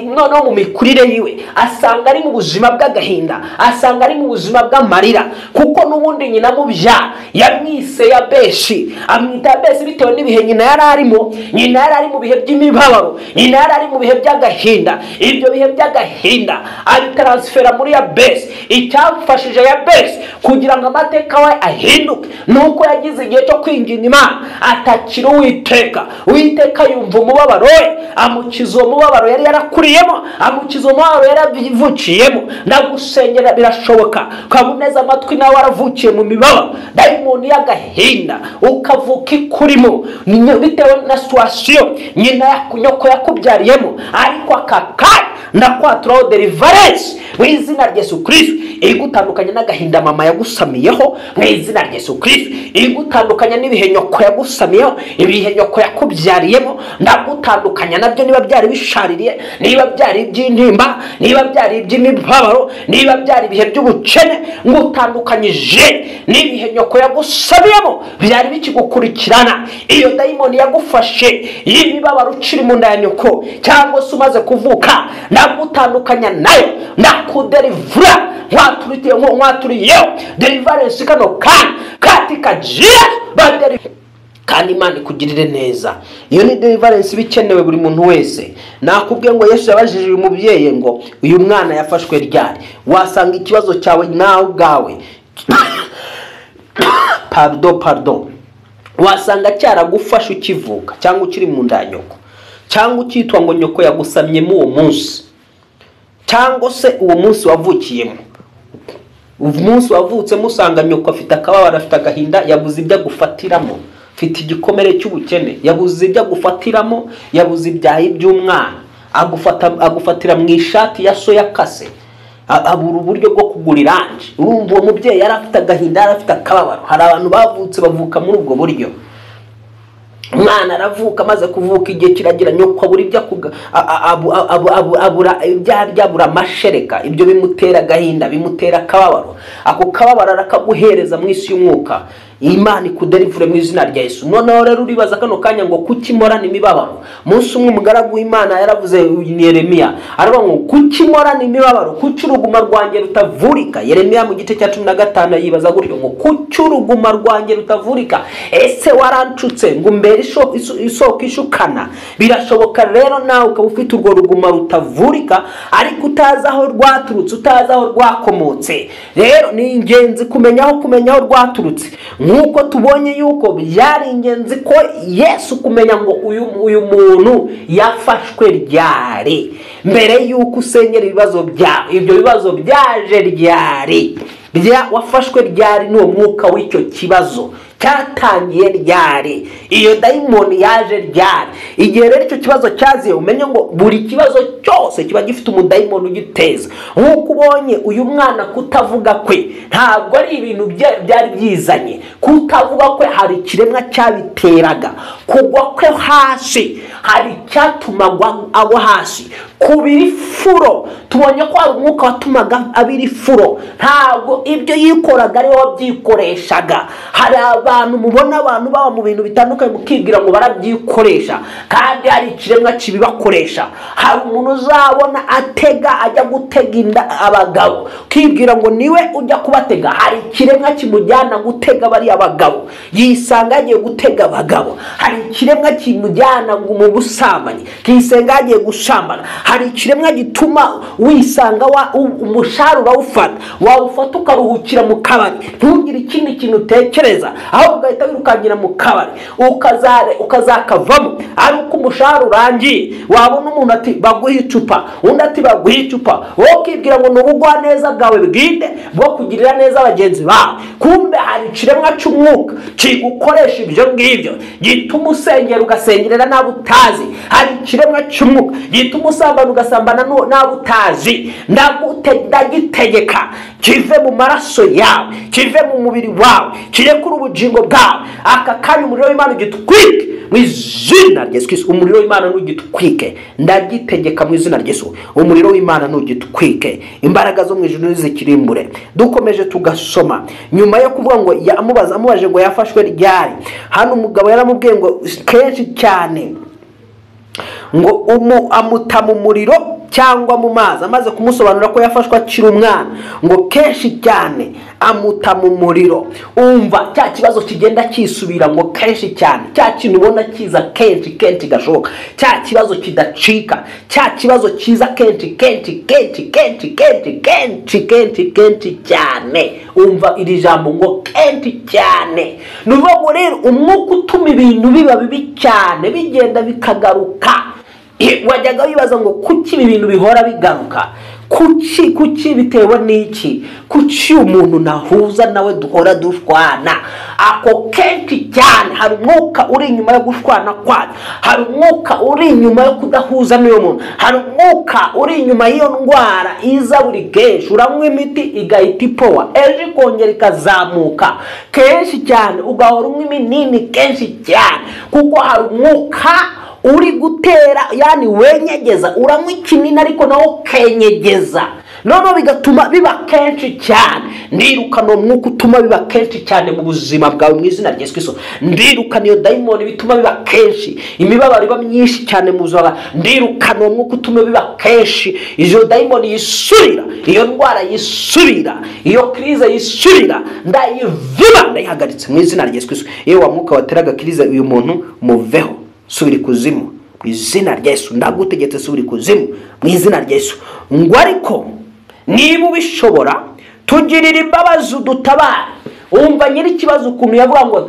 Noneho mu mikurire yiwe asanga ari mu buzima bw'agahinda, asanga ari mu buzima bw'amarira, kuko n'ubundi nyina mubyara yamwise Yabesi, amwita Yabesi bitewe n'ibihe nyina yari arimo. Nyina yari ari mu bihe by'imibabaro, nyina yari ari mu bihe by'agahinda. Ibyo bihe by'agahinda abitaransifera muri Yabesi. Icyamfashije Yabesi kugira ngo amateka we ahinduke gihinduke? Nuko yagize igihe cyo kwinginga Imana, atakira Uwiteka. Uwiteka yumva umubabaro we, amukiza uwo mubabaro yari yarakuriyemo, amukiza umubabaro yaravukiyemo. Ndagusengera, birashoboka ukaba uneze amatwi nawe waravukiye mu mibabaro, dayimoni y'agahinda, ukavuka ikurimo bitewe na situation nyina nyoko yakubyariyemo. Ariko aka kanya ndakwaturaho deliverance mu izina rya Yesu Kristo, igutandukanya n'agahinda mama yagusamiyeho mu izina rya Yesu Kristo, igutandukanya n'ibihe nyoko yagusamiyeho, ibihe nyoko yakubyariyemo. Ndagutandukanya nabyo, niba byari bishaririye, niba byari iby'intimba, niba byari iby'imibabaro, niba byari ibihe by'ubukene, ngutandukanyije n'ibihe nyoko yagusamiyemo byari bikigukurikirana. Iyo dayimoni yagufashe y'imibabaro ukiri mu nda ya nyoko cyangwa se umaze kuvuka, ndagutandukanya nayo, ndakuderivura, nkwaturiyeho deliverance kano kanya katika jina baderi. Kandi Imana ikugirire neza. Iyo ni deliverance bikenewe buri muntu wese. Nakubwiye ngo Yesu yabajije uyu mubyeyi ngo uyu mwana yafashwe ryari. Wasanga ikibazo cyawe nawe ubwawe, pardon, wasanga cyaragufashe ukivuka cyangwa ukiri mu nda ya nyoko, cyangwa ukitwa ngo nyoko yagusamyemo uwo munsi, cyangwa se uwo munsi wavukiyemo. Umunsi wavutsemo usanga nyoko afite akababaro, afite agahinda, yabuze ibyo agufatiramo, afite igikomere cy'ubukene, yabuze ibyo agufatiramo, yabuze ibyahi by'umwana, agufatira mu ishati ya so yakase, abura uburyo bwo kugura irangi. Urumva uwo mubyeyi yari afite agahinda, yari afite akababaro. Hari abantu bavutse bavuka muri ubwo buryo. Umwana aravuka, amaze kuvuka igihe kiragira, nyoko abura ibyo abura ibyo arya, abura amashereka. Ibyo bimutera agahinda, bimutera akababaro. Ako kababaro arakaguhereza mu isi y'umwuka. Imana ikuderivure mu izina rya Yesu. Noneho rero uribaza kano kanya ngo kuki morana imibabaro? Munsi umwe umugaragu w'Imana yaravuze, ni Yeremiya, aravuga ngo kuki morana imibabaro, kuki uruguma rwanjye rutavurika? Yeremiya mu gice cya 15 yibaza gutyo ngo kuki uruguma rwanjye rutavurika? Ese warancutse ngo umbere isoko ishukana? Birashoboka rero nawe ukaba ufite urwo ruguma rutavurika, ariko utazi aho rwaturutse, utazi aho rwakomotse. Rero ni ingenzi kumenya aho rwaturutse. Nkuko tubonye yuko byari ingenzi ko Yesu kumenya ngo uyu muntu yafashwe ryari, mbere yuko usenyera ibibazo byawe. Ibyo bibazo byaje ryari, wafashwe ryari n'uwo mwuka w'icyo kibazo, cyatangiye ryari, iyo dayimoni yaje ryari. Igihe rero icyo kibazo cyaziye, umenye ngo buri kibazo cyose kiba gifite umudayimoni ugiteza. Nkuko ubonye uyu mwana kutavuga kwe ntabwo ari ibintu byari byizanye. Kutavuga kwe hari ikiremwa cyabiteraga. Kugwa kwe hasi hari icyatumaga agwa hasi. Kubira ifuro, tubonye ko hari umwuka watumaga abira ifuro. Ntabwo ibyo yikoraga ari we wabyikoreshaga. Hari abantu mubona abantu baba mu bintu bitandukanye mukibwira ngo barabyikoresha, kandi hari ikiremwa kibibakoresha. Hari umuntu uzabona atega, ajya gutega inda abagabo, ukibwira ngo niwe ujya kubatega. Hari ikiremwa kimujyana gutega bariya bagabo, yisanga agiye gutega abagabo. Hari ikiremwa kimujyana mu busambanyi, kisanga agiye gusambana. Hari ikiremwa gituma wisanga umushahara urawufata, wawufata ukaruhukira mu kabari, ntugire ikindi kintu utekereza, ahubwo ugahita wirukankira mu kabari, ukazakavamo ari uko umushahara urangiye. Wabona umuntu ati baguhe icupa, undi ati baguhe icupa, wowe ukibwira ngo ni ubugwaneza bwawe bwite bwo kugirira neza bagenzi bawe. Kumbe hari ikiremwa cy'umwuka kigukoresha ibyo ngibyo, gituma usengera ugasengerera n'abo utazi. Hari ikiremwa cy'umwuka gituma usambana ugasambana n'abo utazi. Ndagitegeka kive mu maraso yawe, kive mu mubiri wawe, kirekure ubugingo bwawe. Aka kanya umuriro w'Imana ugitwike mu izina rya Yesu Kristo. Umuriro w'Imana ntugitwike, ndagitegeka mu izina rya Yesu. Umuriro w'Imana ntugitwike, imbaraga zo mu ijuru zikirimbure. Dukomeje tugasoma, nyuma yo kuvuga ngo amubaje ngo yafashwe ryari, hano umugabo yaramubwiye ngo kenshi cyane ngo amuta mu muriro cyangwa mu mazi. Amaze kumusobanura ko yafashwe akiri umwana, ngo kenshi cyane amuta mu muriro. Umva cya kibazo kigenda kisubira ngo kenshi cyane, cya kintu ubona kiza kenshi kenshi gashoboka, cya kibazo kidacika, cya kibazo kiza kenshi kenshi kenshi kenshi kenshi kenshi kenshi kenshi cyane. Umva iri jambo ngo kenshi cyane. Ni ukuvuga ngo rero umwuka utuma ibintu biba bibi cyane bigenda bikagaruka. Wajyaga wibaza ngo kuki ibi bintu bihora bigaruka, kuki bitewe n'iki, kuki umuntu nahuza nawe duhora dushwana? Ako kenshi cyane hari umwuka uri inyuma yo gushwana kwacu, hari umwuka uri inyuma yo kudahuza n'uyu muntu, hari umwuka uri inyuma y'iyo ndwara iza buri kenshi. Uranywa imiti igahita ipowa, ejo ikongera ikazamuka kenshi cyane, ugahora unywa iminini kenshi cyane, kuko hari umwuka uri gutera, yani wenyegeza. Uranywa ikinini ariko nawe ukenyegeza, noneho bigatuma biba kenshi cyane. Ndirukana umwuka utuma biba kenshi cyane mu buzima bwawe mu izina rya Yesu Kristo. Ndirukana iyo dayimoni bituma biba kenshi, imibabaro iba myinshi cyane mu buzima bwawe. Ndirukana uwo mwuka utuma biba kenshi, iyo dayimoni yisubira, iyo ndwara yisubira, iyo krize yisubira, ndayiviba, ndayihagaritse mu izina rya Yesu Kristo. Iyo wa mwuka wateraga krize uyu muntu, muveho, subira ikuzimu mu izina rya Yesu. Ndagutegetse, subira ikuzimu mu izina rya Yesu. Ngo ariko niba ubishobora tugirira imbabazi udutabare. Umva nyiri ikibazo ukuntu yavuga ngo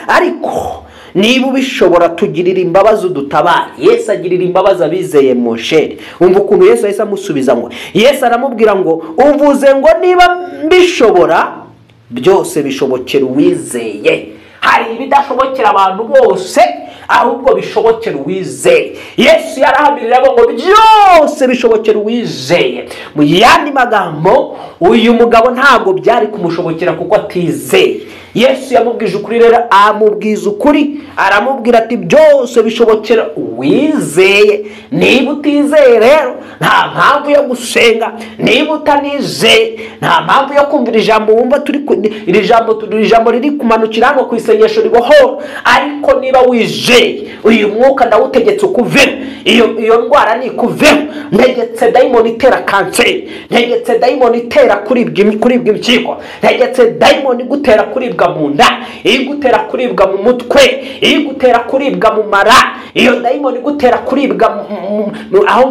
ariko niba ubishobora tugirira imbabazi udutabare. Yesu agirira imbabazi abizeye Moshe. Umva ukuntu Yesu ahise amusubiza ngo, Yesu aramubwira ngo uvuze ngo niba mbishobora, byose bishobokera uwizeye. Hari ibidashobokera abantu bose, ahubwo bishobokera uwizeye. Yesu yarahamirira ngo byose bishobokera uwizeye. Mu yandi magambo, uyu mugabo ntabwo byari kumushobokera kuko atizeye. Yesu yamubwije ukuri rero, amubwiza ukuri, aramubwira ati byose bishobokera uwizeye. Niba utizeye rero nta mpamvu yo gusenga, niba utanizeye nta mpamvu yo kumvira ijambo wumva turi iri jambo riri kumanukira hano ku isengesho ribohora. Ariko niba wizeye, uyu mwuka ndawutegetse ukuveho, iyo ndwara ni ikuveho. Ntegetse dayimoni itera kanseri, ntegetse dayimoni itera kuribwa impyiko, ntegetse dayimoni igutera kuribwa mu nda, igutera kuribwa mu mutwe, igutera kuribwa mu mara, iyo dayimoni igutera kuribwa aho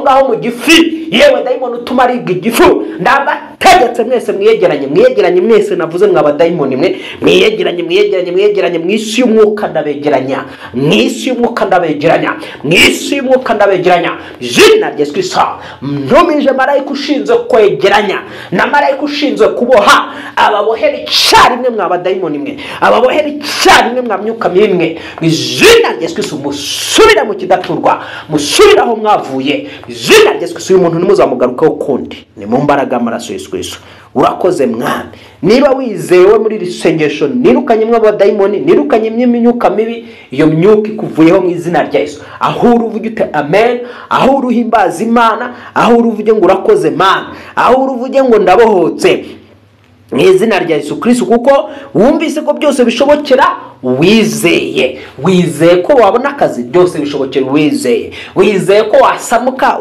ngaho mu gifi, yewe dayimoni utuma aribwa igifu. Ndabategetse mwese mwiyegeranye, mwiyegeranye mwese, navuze mwaba dayimoni mwe, mwiyegeranye mwiyegeranye mwiyegeranye mu isi y'umwuka ndabegeranya, mu isi y'umwuka ndabegeranya, mu isi y'umwuka ndabegeranya. Izina rya Yesu Kristo, ntumije marayika ushinzwe kwegeranya na marayika ushinzwe kuboha, ababohera icyarimwe mwaba dayimoni mwe, ababohera icyarimwe mwa myuka mimwe. Mu izina rya Yesu Kristo musubira mu kidaturwa, musubira aho mwavuye. Mu izina rya Yesu Kristo uyu muntu ntimuzamugarukaho ukundi, ni mu mbaraga y'amaraso Yesu Kristo. Urakoze Mwami. Niba wizewe muri iri sengesho, nirukanye mwe abadayimoni, nirukanye imyuka mibi, iyo myuka ikuvuyeho mu izina rya Yesu. Aho uri uvuge ute amen, aho uri uhimbaza Imana, aho uri uvuge ngo urakoze Mana, aho uri uvuge ngo ndabohotse mu izina rya Yesu Kristo, kuko wumvise ko byose bishobokera wizeye. Wizeye ko wabona akazi, byose bishobokera wizeye. Wizeye ko wasamuka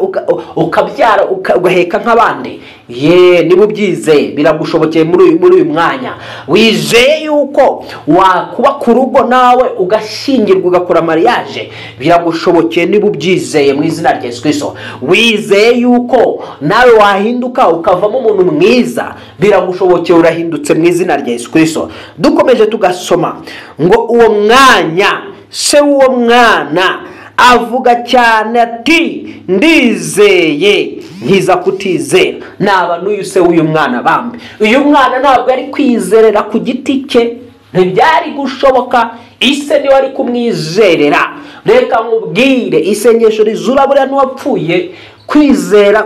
ukabyara ugaheka nk'abandi, ye niba ubyizeye biragushobokeye muri uyu mwanya. Wizeye yuko wakuba ku rugo nawe ugashyingirwa ugakora mariage, biragushobokeye niba ubyizeye mu izina rya Yesu Kristo. Wizeye yuko nawe wahinduka ukavamo umuntu mwiza, biragushobokeye, urahindutse mu izina rya Yesu Kristo. Dukomeje tugasoma ngo uwo mwanya se w'uwo mwana avuga cyane ati ndizeye nkiza kutizera. Naba n'uyu se w'uyu mwana bambe, uyu mwana ntabwo ari kwizerera ku giti cye, ntibyari gushoboka, ise niwe ari kumwizerera. Reka nkubwire, isengesho rizura buriya n'uwapfuye. Kwizera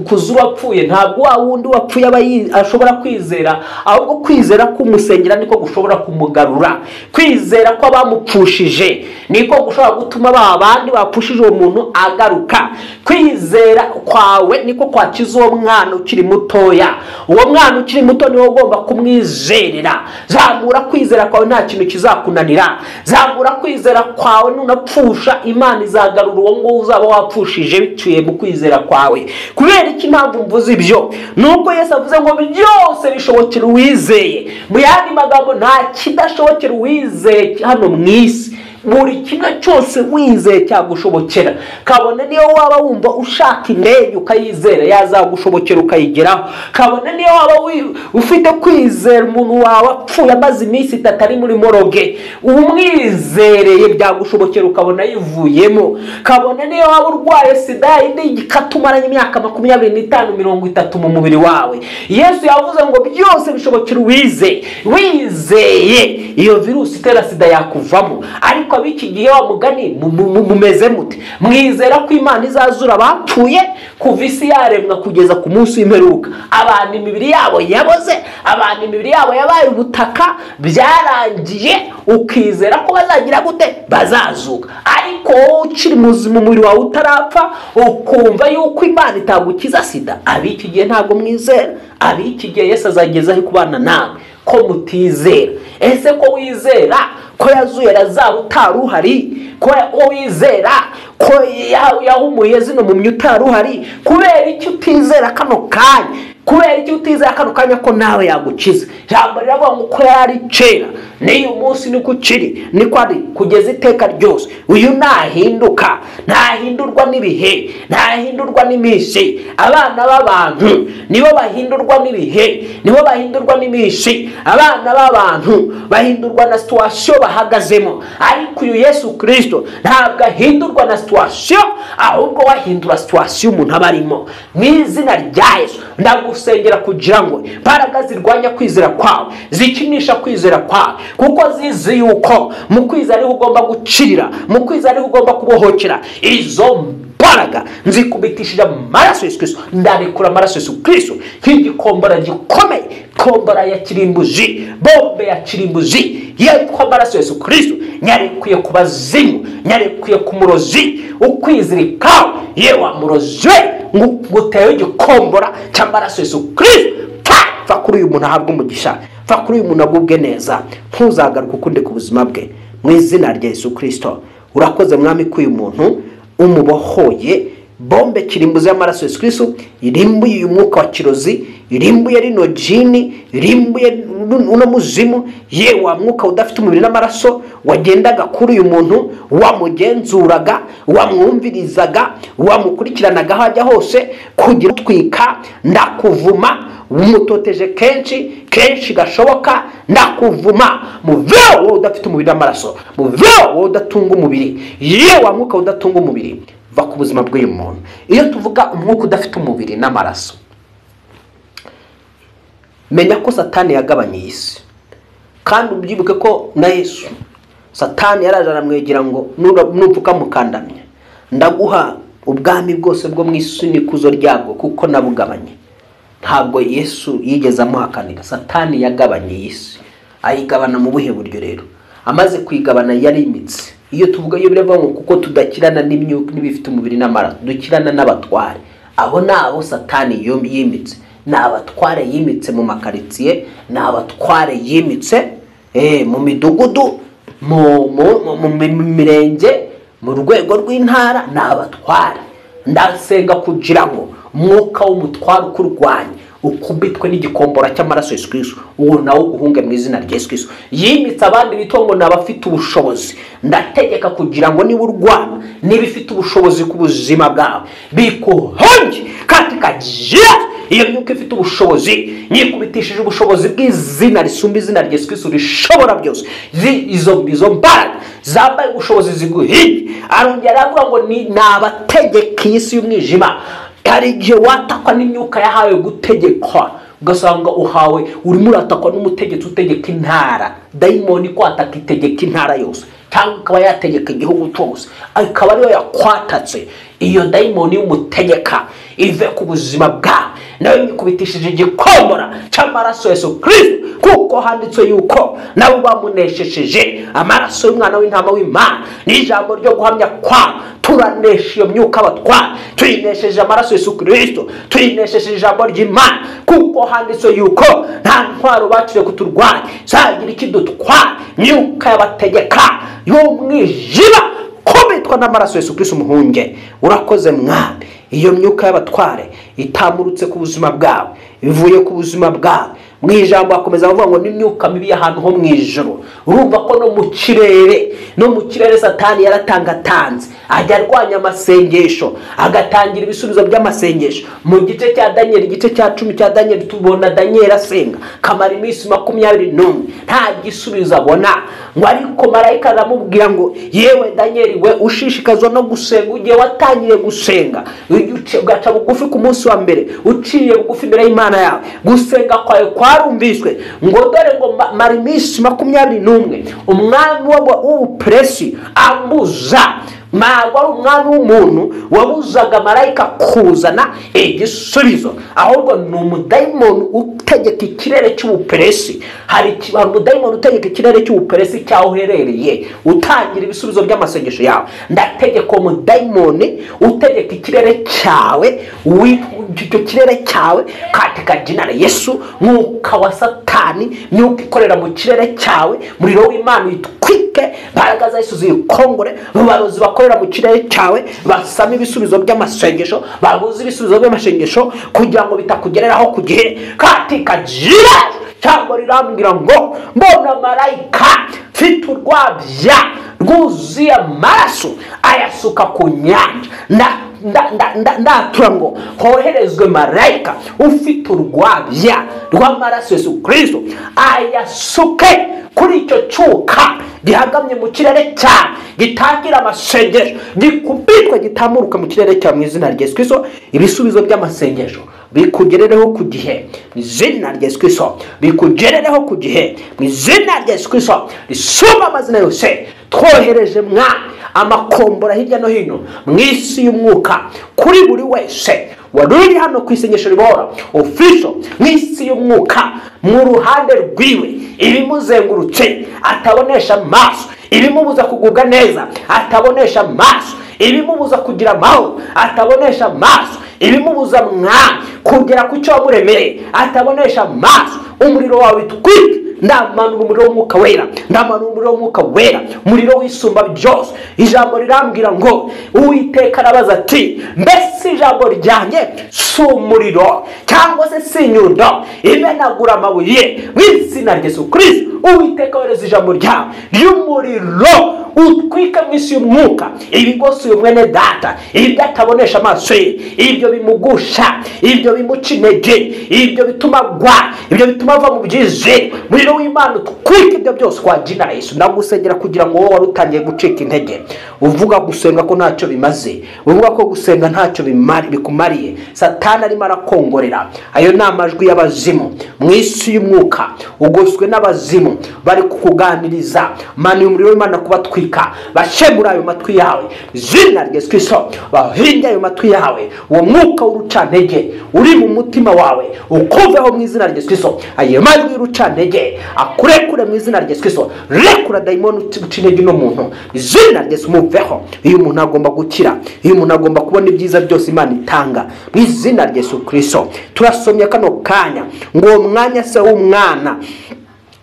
kuzura apfuye ntabwo wa wundi wapfuye aba ashobora kwizera, ahubwo kwizera kumusengera niko gushobora kumugarura. Kwizera ko abamupfushije niko gushobora gutuma ba bandi bapfushije uwo muntu agaruka. Kwizera kwawe niko kwakiza uwo mwana ukiri mutoya. Uwo mwana ukiri muto niwe ugomba kumwizerera. Zamura kwizera kwawe, nta kintu kizakunanira. Zamura kwizera kwawe, nunapfusha Imana izagarura uwo nguwo uzaba wapfushije biciye mu kwizera kwawe. Kubera iki mpamvu mvuze ibyo? Nuko Yesu avuze ngo byose bishobokera uwizeye. Mu yandi magambo, nta kidashobokera uwizeye hano mu isi. Buri kimwe cyose wizeye cyagushobokera. Kabone niyo waba wumva ushaka indege ukayizera, yazagushobokera ukayigeraho. Kabone niyo waba ufite kwizera umuntu wawe apfuye amaze iminsi 3 ari muri moroge, umwizereye byagushobokera ukabona yivuyemo. Kabone niyo waba urwaye sida indi ikatumaranye imyaka 25 30 mu mubiri wawe, Yesu yavuze ngo byose bishobokera uwizeye. Wizeye iyo virusi itera sida yakuvamo. Ariko abiki gihe wa mugani mumeze mute? Mwizera ko Imana izazura abapfuye kuva isi yaremwa kugeza ku munsi w'imperuka. Abantu imibiri yabo yaboze, abantu imibiri yabo yabaye ubutaka, byarangiye. Ukizera ko bazagira gute? Bazazuka. Ariko ukiri muzima umubiri wawe utarapfa, ukumva yuko Imana itagukiza sida. Abiki gihe ntabwo mwizera. Abiki gihe Yesu azagezaho kubana nawe ko mutizera. Ese ko wizera ko yazuye Lazaro utari uhari, ko wizera ko yahumuye zino mu myutari uhari, kubera iki utizera kano kanya? Kubera iki utizera kano kanya ko nawe yagukiza? Ijambo riravuga ngo ko yari kera n'uyu munsi niko ukiri, niko ari kugeza iteka ryose. Uyu nahinduka, ntahindurwa n'ibihe, ntahindurwa n'iminsi. Abana b'abantu nibo bahindurwa n'ibihe, nibo bahindurwa n'iminsi. Abana b'abantu bahindurwa na situation bahagazemo, ariko uyu Yesu Kristo ntabwo ahindurwa na situation, ahubwo wahindura situation umuntu aba arimo. Mu izina rya Yesu ndagusengera kugira ngo imbaraga zirwanya kwizera kwawe, zikinisha kwizera kwawe, kuko zizi yuko mu kwizera ariho ugomba gucirira, mu kwizera ariho ugomba kubohokera. Izo mbaraga nzikubitishije amaraso Yesu Kristo. Ndarekura amaraso Yesu Kristo nk'igikombora gikomeye, kombora ya kirimbuzi, bombe ya kirimbuzi yitwa amaraso Yesu Kristo. Nyarekuye ku bazimu, nyarekuye ku murozi ukwizirika, yewe murozi we, ngutewe igikombora cy'amaraso Yesu Kristo. Pfa kuri uyu muntu ahabwe umugisha, pfa kuri uyu muntu agubwe neza, ntuzagaruke ukundi ku buzima bwe, mu izina rya Yesu Kristo. Urakoze Mwami ko uyu muntu umubohoye. Bombe kirimbuzi y'amaraso Yesu Kristo irimbuye uyu mwuka wa kirozi, irimbuye rino jini, irimbuye uno muzimu, ye wa mwuka udafite umubiri n'amaraso wagendaga kuri uyu muntu, wamugenzuraga, wamwumvirizaga, wamukurikiranaga aho ajya hose kugira utwika. Ndakuvuma, umutoteje kenshi kenshi gashoboka, ndakuvuma. Muveho wowe udafite umubiri n'amaraso, muveho wowe udatunga umubiri, ye wa mwuka udatunga umubiri, va ku buzima bw'uyu muntu. Iyo tuvuga umwuka udafite umubiri n'amaraso, menya ko Satani yagabanye isi. Kandi ubyibuke ko na Yesu Satani yaraje aramwegera ngo nupfuka mukandamya, ndaguha ubwami bwose bwo mu isi n'ikuzo ryabwo kuko nabugabanye. Ntabwo Yesu yigeze amuhakanira. Satani yagabanye isi, ayigabana mu buhe buryo rero? Amaze kuyigabana yarimitse. Iyo tuvuga iyo biravuga ngo kuko tudakirana n'imyuka n'ibifite umubiri n'amaraso, dukirana n'abatware. Abo nabo Satani yimitse, ni abatware yimitse mu makaritsiye, ni abatware yimitse mu midugudu, mu mirenge, mu rwego rw'intara, ni abatware. Ndasenga kugira ngo umwuka w'umutware ukurwanya ukubitwe n'igikombora cy'amaraso Yesu Kristo, uwo nawo uguhunge mu izina rya Yesu Kristo. Yimitse abandi bitwa ngo ni abafite ubushobozi. Ndategeka kugira ngo niba urwana niba ifite ubushobozi ku buzima bwawe bikuhonge katika jina. Iyo myuka ifite ubushobozi nyikubitishije ubushobozi bw'izina risumba izina rya Yesu Kristo rishobora byose. Izo mbaraga zambaye ubushobozi ziguhige. Arongera aravuga ngo ni abategeka isi y'umwijima. Hari igihe watakwa n'imyuka yahawe gutegekwa, ugasanga uhawe urimo uratakwa n'umutegetsi utegeka intara. Dayimoni kwataka itegeka intara yose. cyangwa ikaba yategeka igihugu cyose, akaba ariyo yakwatatse. Iyo dayimoni y'umutegeka ive ku buzima bwawe, nawe nyikubitishije igikombora cy'amaraso Yesu Kristo, kuko handitswe yuko nabo bamuneshesheje amaraso y'umwana w'intama w'Imana n'ijambo ryo guhamya kwa. Turanesha iyo myuka abatwara, tuyinesheje amaraso Yesu Kristo, tuyinesheje ijambo ry'Imana, kuko handitswe yuko nta ntwaro baciriye kuturwanya zagira ikidutwara. Myuka y'abategeka y'umwijima kubitwa n'amaraso Yesu Kristo umuhunge. Urakoze Mwami, iyo myuka y'abatware itamurutse ku buzima bwawe, ivuye ku buzima bwawe. Mu ijambo akomeza avuga ngo n'imyuka mibi y'ahantu ho mu ijoro. Urumva ko no mu kirere Satani yaratangatanze, ajya arwanya amasengesho, agatangira ibisubizo by'amasengesho. Mu gice cya Daniel, igice cya 10 cya Daniel, tubona Daniel asenga kamara iminsi 21 nta gisubizo abona, ngo ariko marayika aramubwira ngo yewe Daniel we ushishikazwa no gusenga, ugiye watangiye gusenga ugaca bugufi ku munsi wa mbere, uciye bugufi imbere y'Imana yawe, gusenga kwawe kwarumviswe, ngo dore ngo mara iminsi 21 umwami w'Ubuperesi ambuza. Ntabwo ari umwami w'umuntu wabuzaga marayika kuzana igisubizo, ahubwo ni umudayimoni utegeka ikirere cy'Ubuperesi. Hari umudayimoni utegeka ikirere cy'Ubuperesi cyaho uherereye, utangira ibisubizo by'amasengesho yawe. Ndategeka umudayimoni utegeka ikirere cyawe, icyo kirere cyawe katika jina la Yesu, mwuka wa Satani, myuka ikorera mu kirere cyawe, muriro w'Imana uyitwike, mbaraga za Yesu ziyikongore, barozi bakorera mu kirere cyawe basama ibisubizo by'amasengesho, babuze ibisubizo by'amasengesho kugira ngo bitakugereraho ku gihe, katika jina. Cyangwa rirambwira ngo mbona marayika mfite urwabya rwuzuye amaraso ayasuka ku nyanja, ndatura ngo hoherezwe marayika ufite urwabya rw'amaraso Yesu Kristo ayasuke kuri icyo cyuka gihagamye mu kirere cyawe, gitangira amasengesho, gikubitwe gitamuruka mu kirere cyawe mu izina rya Yesu Kristo. Ibisubizo by'amasengesho bikugerereho ku gihe mu izina rya Yesu Kristo, bikugerereho ku gihe mu izina rya Yesu Kristo risumba amazina yose. Twohereje mwa amakombora hirya no hino mu isi y'umwuka kuri buri wese wari uri hano ku isengesho ribohora official, mu isi y'umwuka mu ruhande rwiwe, ibimuzengurutse atabonesha amaso, ibimubuza kugubwa neza atabonesha amaso, ibimubuza kugira amahoro atabonesha amaso, ibimubuza mwa kugera ku cyo wamuremeye atabonesha amaso. Umuriro wawe utwike, ndamanura umuriro w'umwuka wera, ndamanura umuriro w'umwuka wera, umuriro w'isumba byose. Ijambo rirambwira ngo Uwiteka arabaza ati mbese ijambo ryanjye si umuriro cyangwa se si inyundo imenagura amabuye? Mu izina rya Yesu Kristo, Uwiteka wohereza ijambo ryawe ry'umuriro utwika mu isi y'umwuka ibigose uyu mwene data, ibyo atabonesha amaso ye, ibyo bimugusha, ibyo bimuca intege, ibyo bituma agwa, ibyo bituma ava mu byizere. Umuriro w'Imana utwike ibyo byose kwa jina la Yesu. Ndagusengera kugira ngo wowe wari utangiye gucika intege, uvuga gusenga ko ntacyo bimaze, uvuga ko gusenga ntacyo bikumariye, Satani arimo arakongorera. Ayo ni amajwi y'abazimu mu isi y'umwuka, ugoswe n'abazimu bari kukuganiriza. Mani umuriro w'Imana kubatwika, bashemura ayo matwi yawe izina rya Yesu Kristo, bahinge ayo matwi yawe. Uwo mwuka w'urucantege uri mu mutima wawe ukuveho mu izina rya Yesu Kristo. Ayo majwi y'urucantege akurekure mu izina rya Yesu Kristo. Rekura dayimoni uca intege uno muntu izina rya Yesu, muveho. Iyo umuntu agomba gukira, iyo umuntu agomba kubona ibyiza byose Imana itanga mu izina rya Yesu Kristo. Turasomye kano kanya ngo uwo mwanya se w'umwana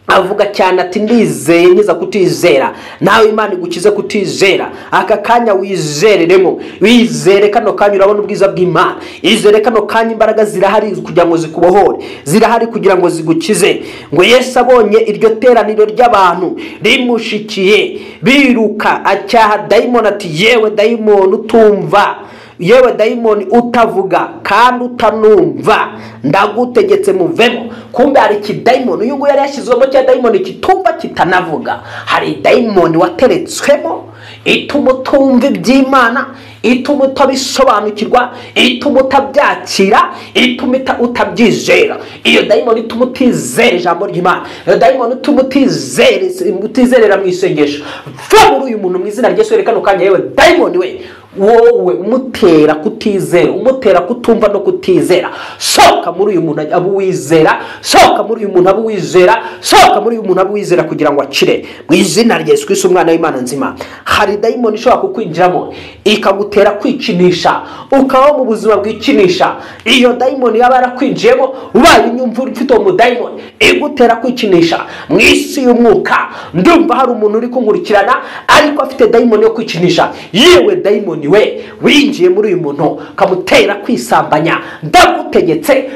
avuga cyane ati ndizeye nkiza kutizera, nawe Imana igukize kutizera. Aka kanya wizereremo, wizere kano kanya urabona ubwiza bw'Imana. Izere kano kanya imbaraga zirahari kugira ngo zikubohore, zirahari kugira ngo zigukize. Ngo Yesu abonye iryo teraniro ry'abantu rimushikiye biruka, acyaha dayimoni ati yewe dayimoni utumva, yewe dayimoni utavuga kandi utanumva, ndagutegetse muvemo. Kumbe hari ikidayimoni uyu nguyu yari yashyizwemo cya dayimoni kitumva kitanavuga. Hari dayimoni wateretswemo ituma utumva iby'Imana, ituma utabisobanukirwa, ituma utabyakira, ituma utabyizera. Iyo dayimoni ituma utizera ijambo ry'Imana, iyo dayimoni ituma utizerera mu isengesho, va muri uyu muntu mu izina rya Yesu. Kano kanya yewe dayimoni we, wowe umutera kutizera, umutera kutumva no kutizera, sohoka muri uyu muntu abo wizera, sohoka muri uyu muntu abo wizera, sohoka muri uyu muntu abo wizera kugira ngo akire mu izina rya Yesu Kristo umwana w'Imana nzima. Hari dayimoni ishobora kukwinjiramo ikagutera kwikinisha, ukabaho mu buzima bwikinisha. Iyo dayimoni yaba yarakwinjiyemo, ubaye inyumva ufite uwo mudayimoni igutera kwikinisha mu isi y'umwuka. Ndumva hari umuntu uri kunkurikirana ariko afite dayimoni yo kwikinisha. Yewe dayimoni we winjiye muri uyu muntu kamutera kwisambanya, ndagutegetse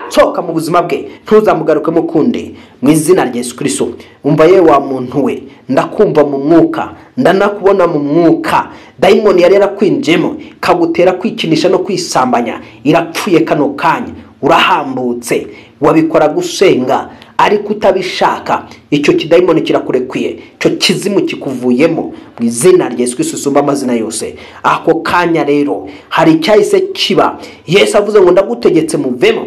sohoka mu buzima bwe, ntuzamugarukemo ukundi mu izina rya Yesu Kristo. Umva yewe wa muntu we, ndakumva mu mwuka, ndanakubona mu mwuka. Dayimoni yari yarakwinjiyemo kagutera kwikinisha no kwisambanya, irapfuye kano kanya, urahambutse, wabikora gusenga ariko utabishaka. Icyo kidayimoni kirakurekwiye, icyo kizimu kikuvuyemo mu izina rya Yesu Kristo usumba amazina yose. Ako kanya rero hari icyahise kiba. Yesu avuze ngo ndagutegetse muvemo,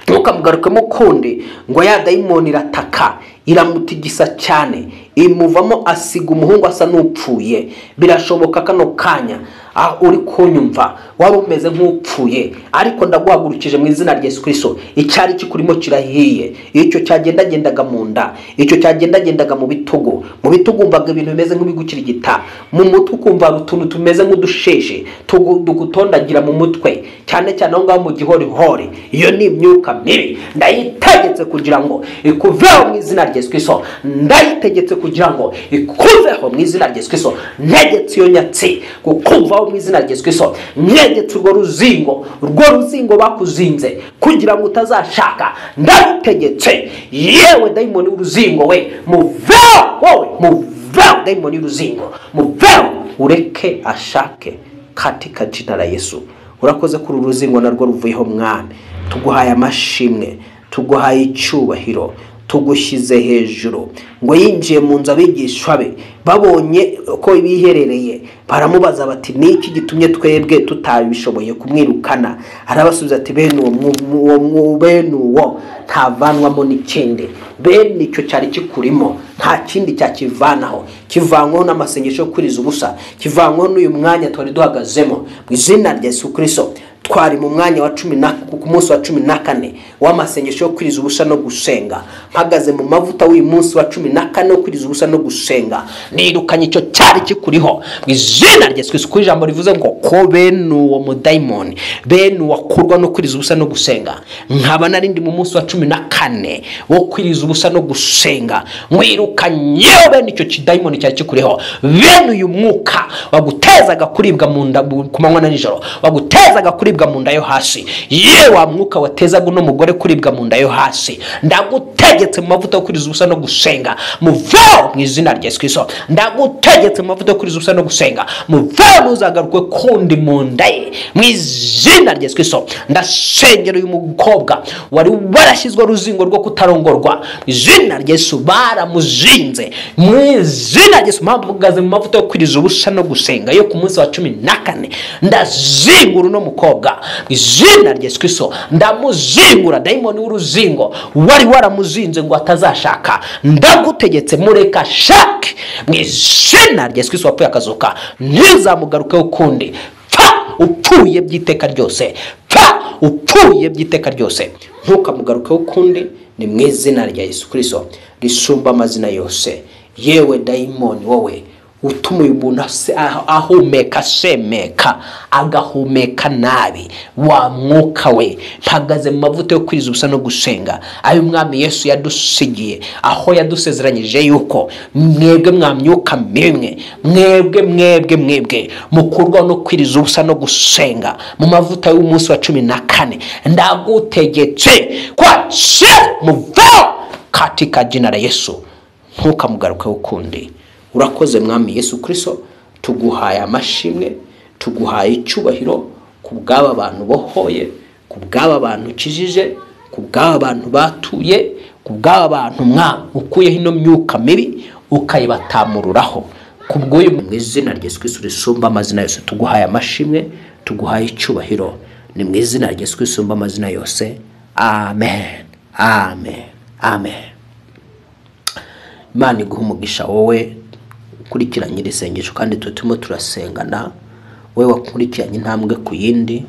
ntukamugarukemo ukundi. Ngo ya dayimoni irataka, iramutigisa cyane, imuvamo, asiga umuhungu asa n'upfuye. Birashoboka kano kanya uri kunyumva wari umeze nk'upfuye, ariko ndaguhagurukije mu izina rya Yesu Kristo. Icyari kikurimo kirahiye, icyo cyagendagendaga mu nda, icyo cyagendagendaga mu bitugu, mu bitugu umvaga ibintu bimeze nk'ibigukirigita, mu mutwe ukumva utuntu tumeze nk'udusheshe tugutondagira mu mutwe, cyane cyane aho ngaho mu gihorihori. Iyo ni imyuka mibi, ndayitegetse kugira ngo ikuveho mu izina rya Yesu Kristo. Ndayitegetse kugira ngo ikuveho mu izina rya Yesu Kristo. Ntegetse iyo nyatsi kukuvaho mu izina rya Yesu Kristo. Ntegetse urwo ruzingo, urwo ruzingo bakuzinze kugira ngo utazashaka, ndarutegetse. Yewe dayimoni w'uruzingo we, muveho wowe, muveho dayimoni w'uruzingo, muveho, ureke ashake katika jina la Yesu. Urakoze kuri uruzingo narwo ruvuyeho Mwami. Tuguhaye amashimwe, tuguhaye icyubahiro, tugushyize hejuru. Ngo yinjiye mu nzu abigishwa be babonye ko biherereye, baramubaza bati niki gitumye twebwe tutabishoboye kumwirukana? Arabasubiza ati bene uwo ntavanwamo n'ikindi, bene icyo cyari kikurimo nta kindi cyakivanaho, kivanyweho n'amasengesho yo kwiriza ubusa, kivanyweho n'uyu mwanya twari duhagazemo mu izina rya Yesu Kristo. Twari mu mwanya wa 10 ku munsi wa 14 w'amasengesho yo kwiriza ubusa no gusenga. Mpagaze mu mavuta w'uyu munsi wa 14 wo kwiriza ubusa no gusenga, nirukanye icyo cyari kikuriho mu izina rya Yesu Kristo. Ijambo rivuze ngo ko bene uwo mudayimoni, bene uwakurwa no kwiriza ubusa no gusenga, nkaba narindi mu munsi wa 14 wo kwiriza ubusa no gusenga, mwirukanye bene icyo kidayimoni cyari kikuriho, bene uyu mwuka wagutezaga kuribwa mu nda ku manywa na nijoro, wagutezaga kuribwa mu nda yo hasi. Yewe wa mwuka watezaga uno mugore kuribwa mu nda yo hasi, ndagutegetse mu mavuta yo kwiriza ubusa no gusenga, muveho mu izina rya Yesu Kristo. Ndagutegetse mu mavuta yo kwiriza ubusa no gusenga, muveho, ntuzagaruke kundi mu nda ye mu izina rya Yesu Kristo. Ndasengera uyu mukobwa wari warashyizwe uruzingo rwo kutarongorwa mu izina rya Yesu, baramuzinze mu izina rya Yesu. Mpagaze mu mavuta yo kwiriza ubusa no gusenga yo ku munsi wa 14, ndazingura uno mukobwa mu izina rya Yesu Kristo. Ndamuzingura dayimoni w'uruzingo wari waramuzinze ngo atazashaka, ndagutegetse mureka shake mu izina rya Yesu Kristo wapfuye akazuka, ntizamugarukeho ukundi. Pfa upfuye by'iteka ryose, pfa upfuye by'iteka ryose, ntukamugarukeho ukundi, ni mu izina rya Yesu Kristo risumba amazina yose. Yewe dayimoni wowe utuma uyu muntu ahumeka asemeka, agahumeka nabi, wa mwuka we, mpagaze mu mavuta yo kwiriza ubusa no gusenga ayo Umwami Yesu yadusigiye, aho yadusezeranyije yuko mwebwe mwa myuka mimwe, mwebwe mwebwe mwebwe mukurwaho no kwiriza ubusa no gusenga mu mavuta y'umunsi wa 14, ndagutegetse kwa muveho katika jina la Yesu, ntukamugarukeho ukundi. Urakoze Mwami Yesu Kristo, tuguhaye amashimwe, tuguhaye icyubahiro ku bw'aba bantu bohoye, ku bw'aba bantu ukijije, ku bw'aba bantu batuye, ku bw'aba bantu mwa ukuyeho ino myuka mibi ukayibatamururaho. Kubw'uyu mu izina rya Yesu Kristo risumba amazina yose, tuguhaye amashimwe, tuguhaye icyubahiro, ni mu izina rya Yesu Kristo risumba amazina yose. Amen, amen, amen. Imana iguhe umugisha wowe ukurikiranye iri sengesho, kandi twe turimo turasengana, wowe wakurikiranye intambwe ku yindi.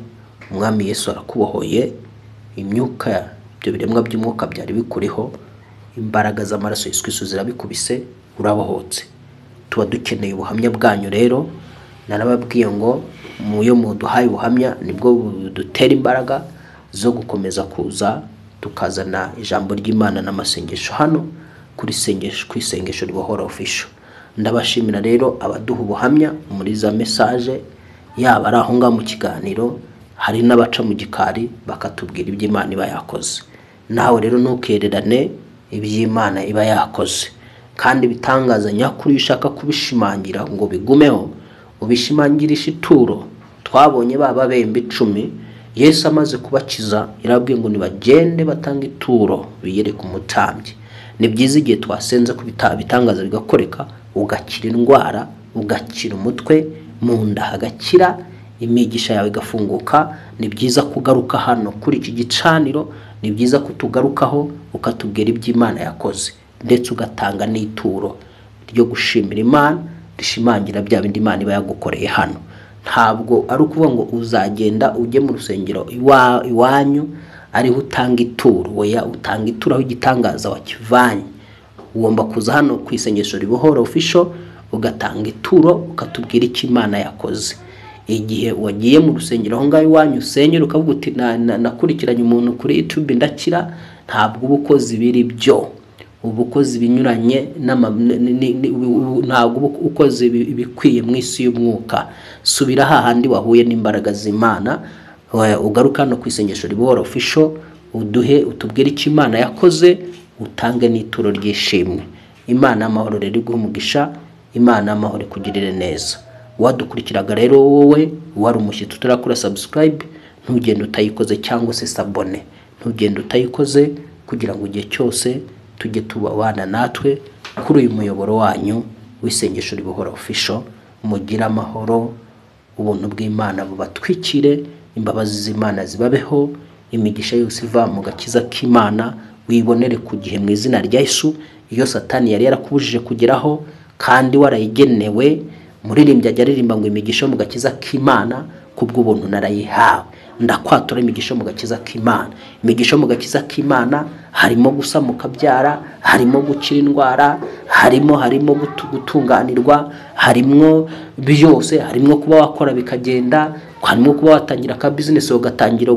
Umwami Yesu arakubohoye imyuka, ibyo biremwa by'umwuka byari bikuriho, imbaraga z'amaraso Yesu Kristo zirabikubise, urabohotse. Tuba dukeneye ubuhamya bwanyu rero, narababwiye ngo muyo muduhaye ubuhamya nibwo budutera imbaraga zo gukomeza kuza tukazana ijambo ry'Imana n'amasengesho hano kuri sengesho, ku isengesho ribohora official. Ndabashimira rero abaduha ubuhamya muri za message, yaba ari aho ngaho mu kiganiro, hari n'abaca mu gikari bakatubwira ibyo Imana iba yakoze. Nawe rero ntukererane iby'Imana iba yakoze, kandi ibitangaza nyakuri ushaka kubishimangira ngo bigumeho, ubishimangirisha ituro. Twabonye baba bembe 10 Yesu amaze kubakiza yarabwiye ngo nibagende batanga ituro biyereke umutambyi. Ni byiza igihe twasenze ko ibitangaza bigakoreka, ugakira indwara, ugakira umutwe, mu nda hagakira, imigisha yawe igafunguka. Ni byiza kugaruka hano kuri iki gicaniro, ni byiza kutugarukaho ukatubwira iby'Imana yakoze, ndetse ugatanga n'ituro ryo gushimira Imana rishimangira bya bindi Imana iba yagukoreye hano. Ntabwo ari ukuvuga ngo uzagenda ujye mu rusengero iwanyu ariho utanga ituro, oya, utanga ituro aho igitangaza wakivanye. Ugomba kuza hano ku isengesho ribohora official ugatanga ituro, ukatubwira icyo Imana yakoze. Igihe wagiye mu rusengero aho ngaho iwanyu usenyera ukavuga uti nakurikiranye umuntu kuri YouTube ndakira, ntabwo uba ukoze ibiri byo, uba ukoze ibinyuranye ntabwo uba ukoze ibikwiye mu isi y'umwuka. Subira hahandi wahuye n'imbaraga z'Imana, ugaruka hano ku isengesho ribohora official, uduhe utubwire icyo Imana yakoze, utange n'ituro ry'ishimwe. Imana amahoro rero iguhe umugisha, Imana amahoro ikugirire neza. Wadukurikiraga rero wowe wari umushyitsi utarakora subscribe, ntugende utayikoze, cyangwa se sabone, ntugende utayikoze, kugira ngo igihe cyose tujye tubana natwe kuri uyu muyoboro wanyu w'isengesho ribohora official. Mugire amahoro, ubuntu bw'Imana bubatwikire, imbabazi z'Imana zibabeho, imigisha yose iva mu gakiza k'Imana wibonere ku gihe mu izina rya Yesu. Iyo Satani yari yarakubujije kugeraho kandi warayigenewe, muririmbyi ajya aririmba ngo imigisha mu gakiza k'Imana kubw'ubuntu narayihawe. Ndakwatura imigisha mu gakiza k'Imana. Imigisha mu gakiza k'Imana harimo gusamuka byara, harimo gukira indwara, harimo gutunganirwa, harimo byose, harimo kuba wakora bikagenda, harimo kuba watangira ka business ugatangira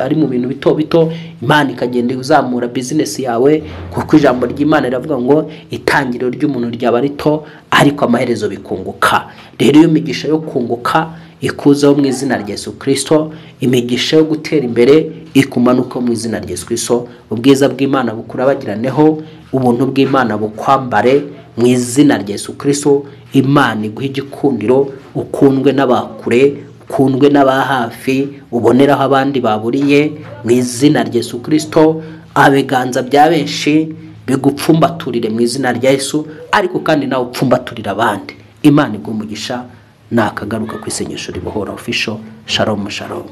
ari mu bintu bito bito, Imana ikagenda uzamura business yawe, kuko ijambo ry'Imana riravuga ngo itangiriro ry'umuntu ryaba rito ariko amaherezo bikunguka. Rero iyo migisha yo kunguka ikuzaho mu izina rya Yesu Kristo, imigisha yo gutera imbere ikumanuka mu izina rya Yesu Kristo. Ubwiza bw'Imana bukurabagiraneho, ubuntu bw'Imana bukwambare mu izina rya Yesu Kristo. Imana iguhe igikundiro, ukundwe n'abakure, ukundwe n'abahafi, uboneraho abandi baburiye mu izina rya Yesu Kristo. Abiganza bya benshi bigupfumbaturire mu izina rya Yesu, ariko kandi nawe upfumbaturira abandi. Imana iguhe umugisha. Nakagaruka ku isengesho ribohora official. Shalom, shalom.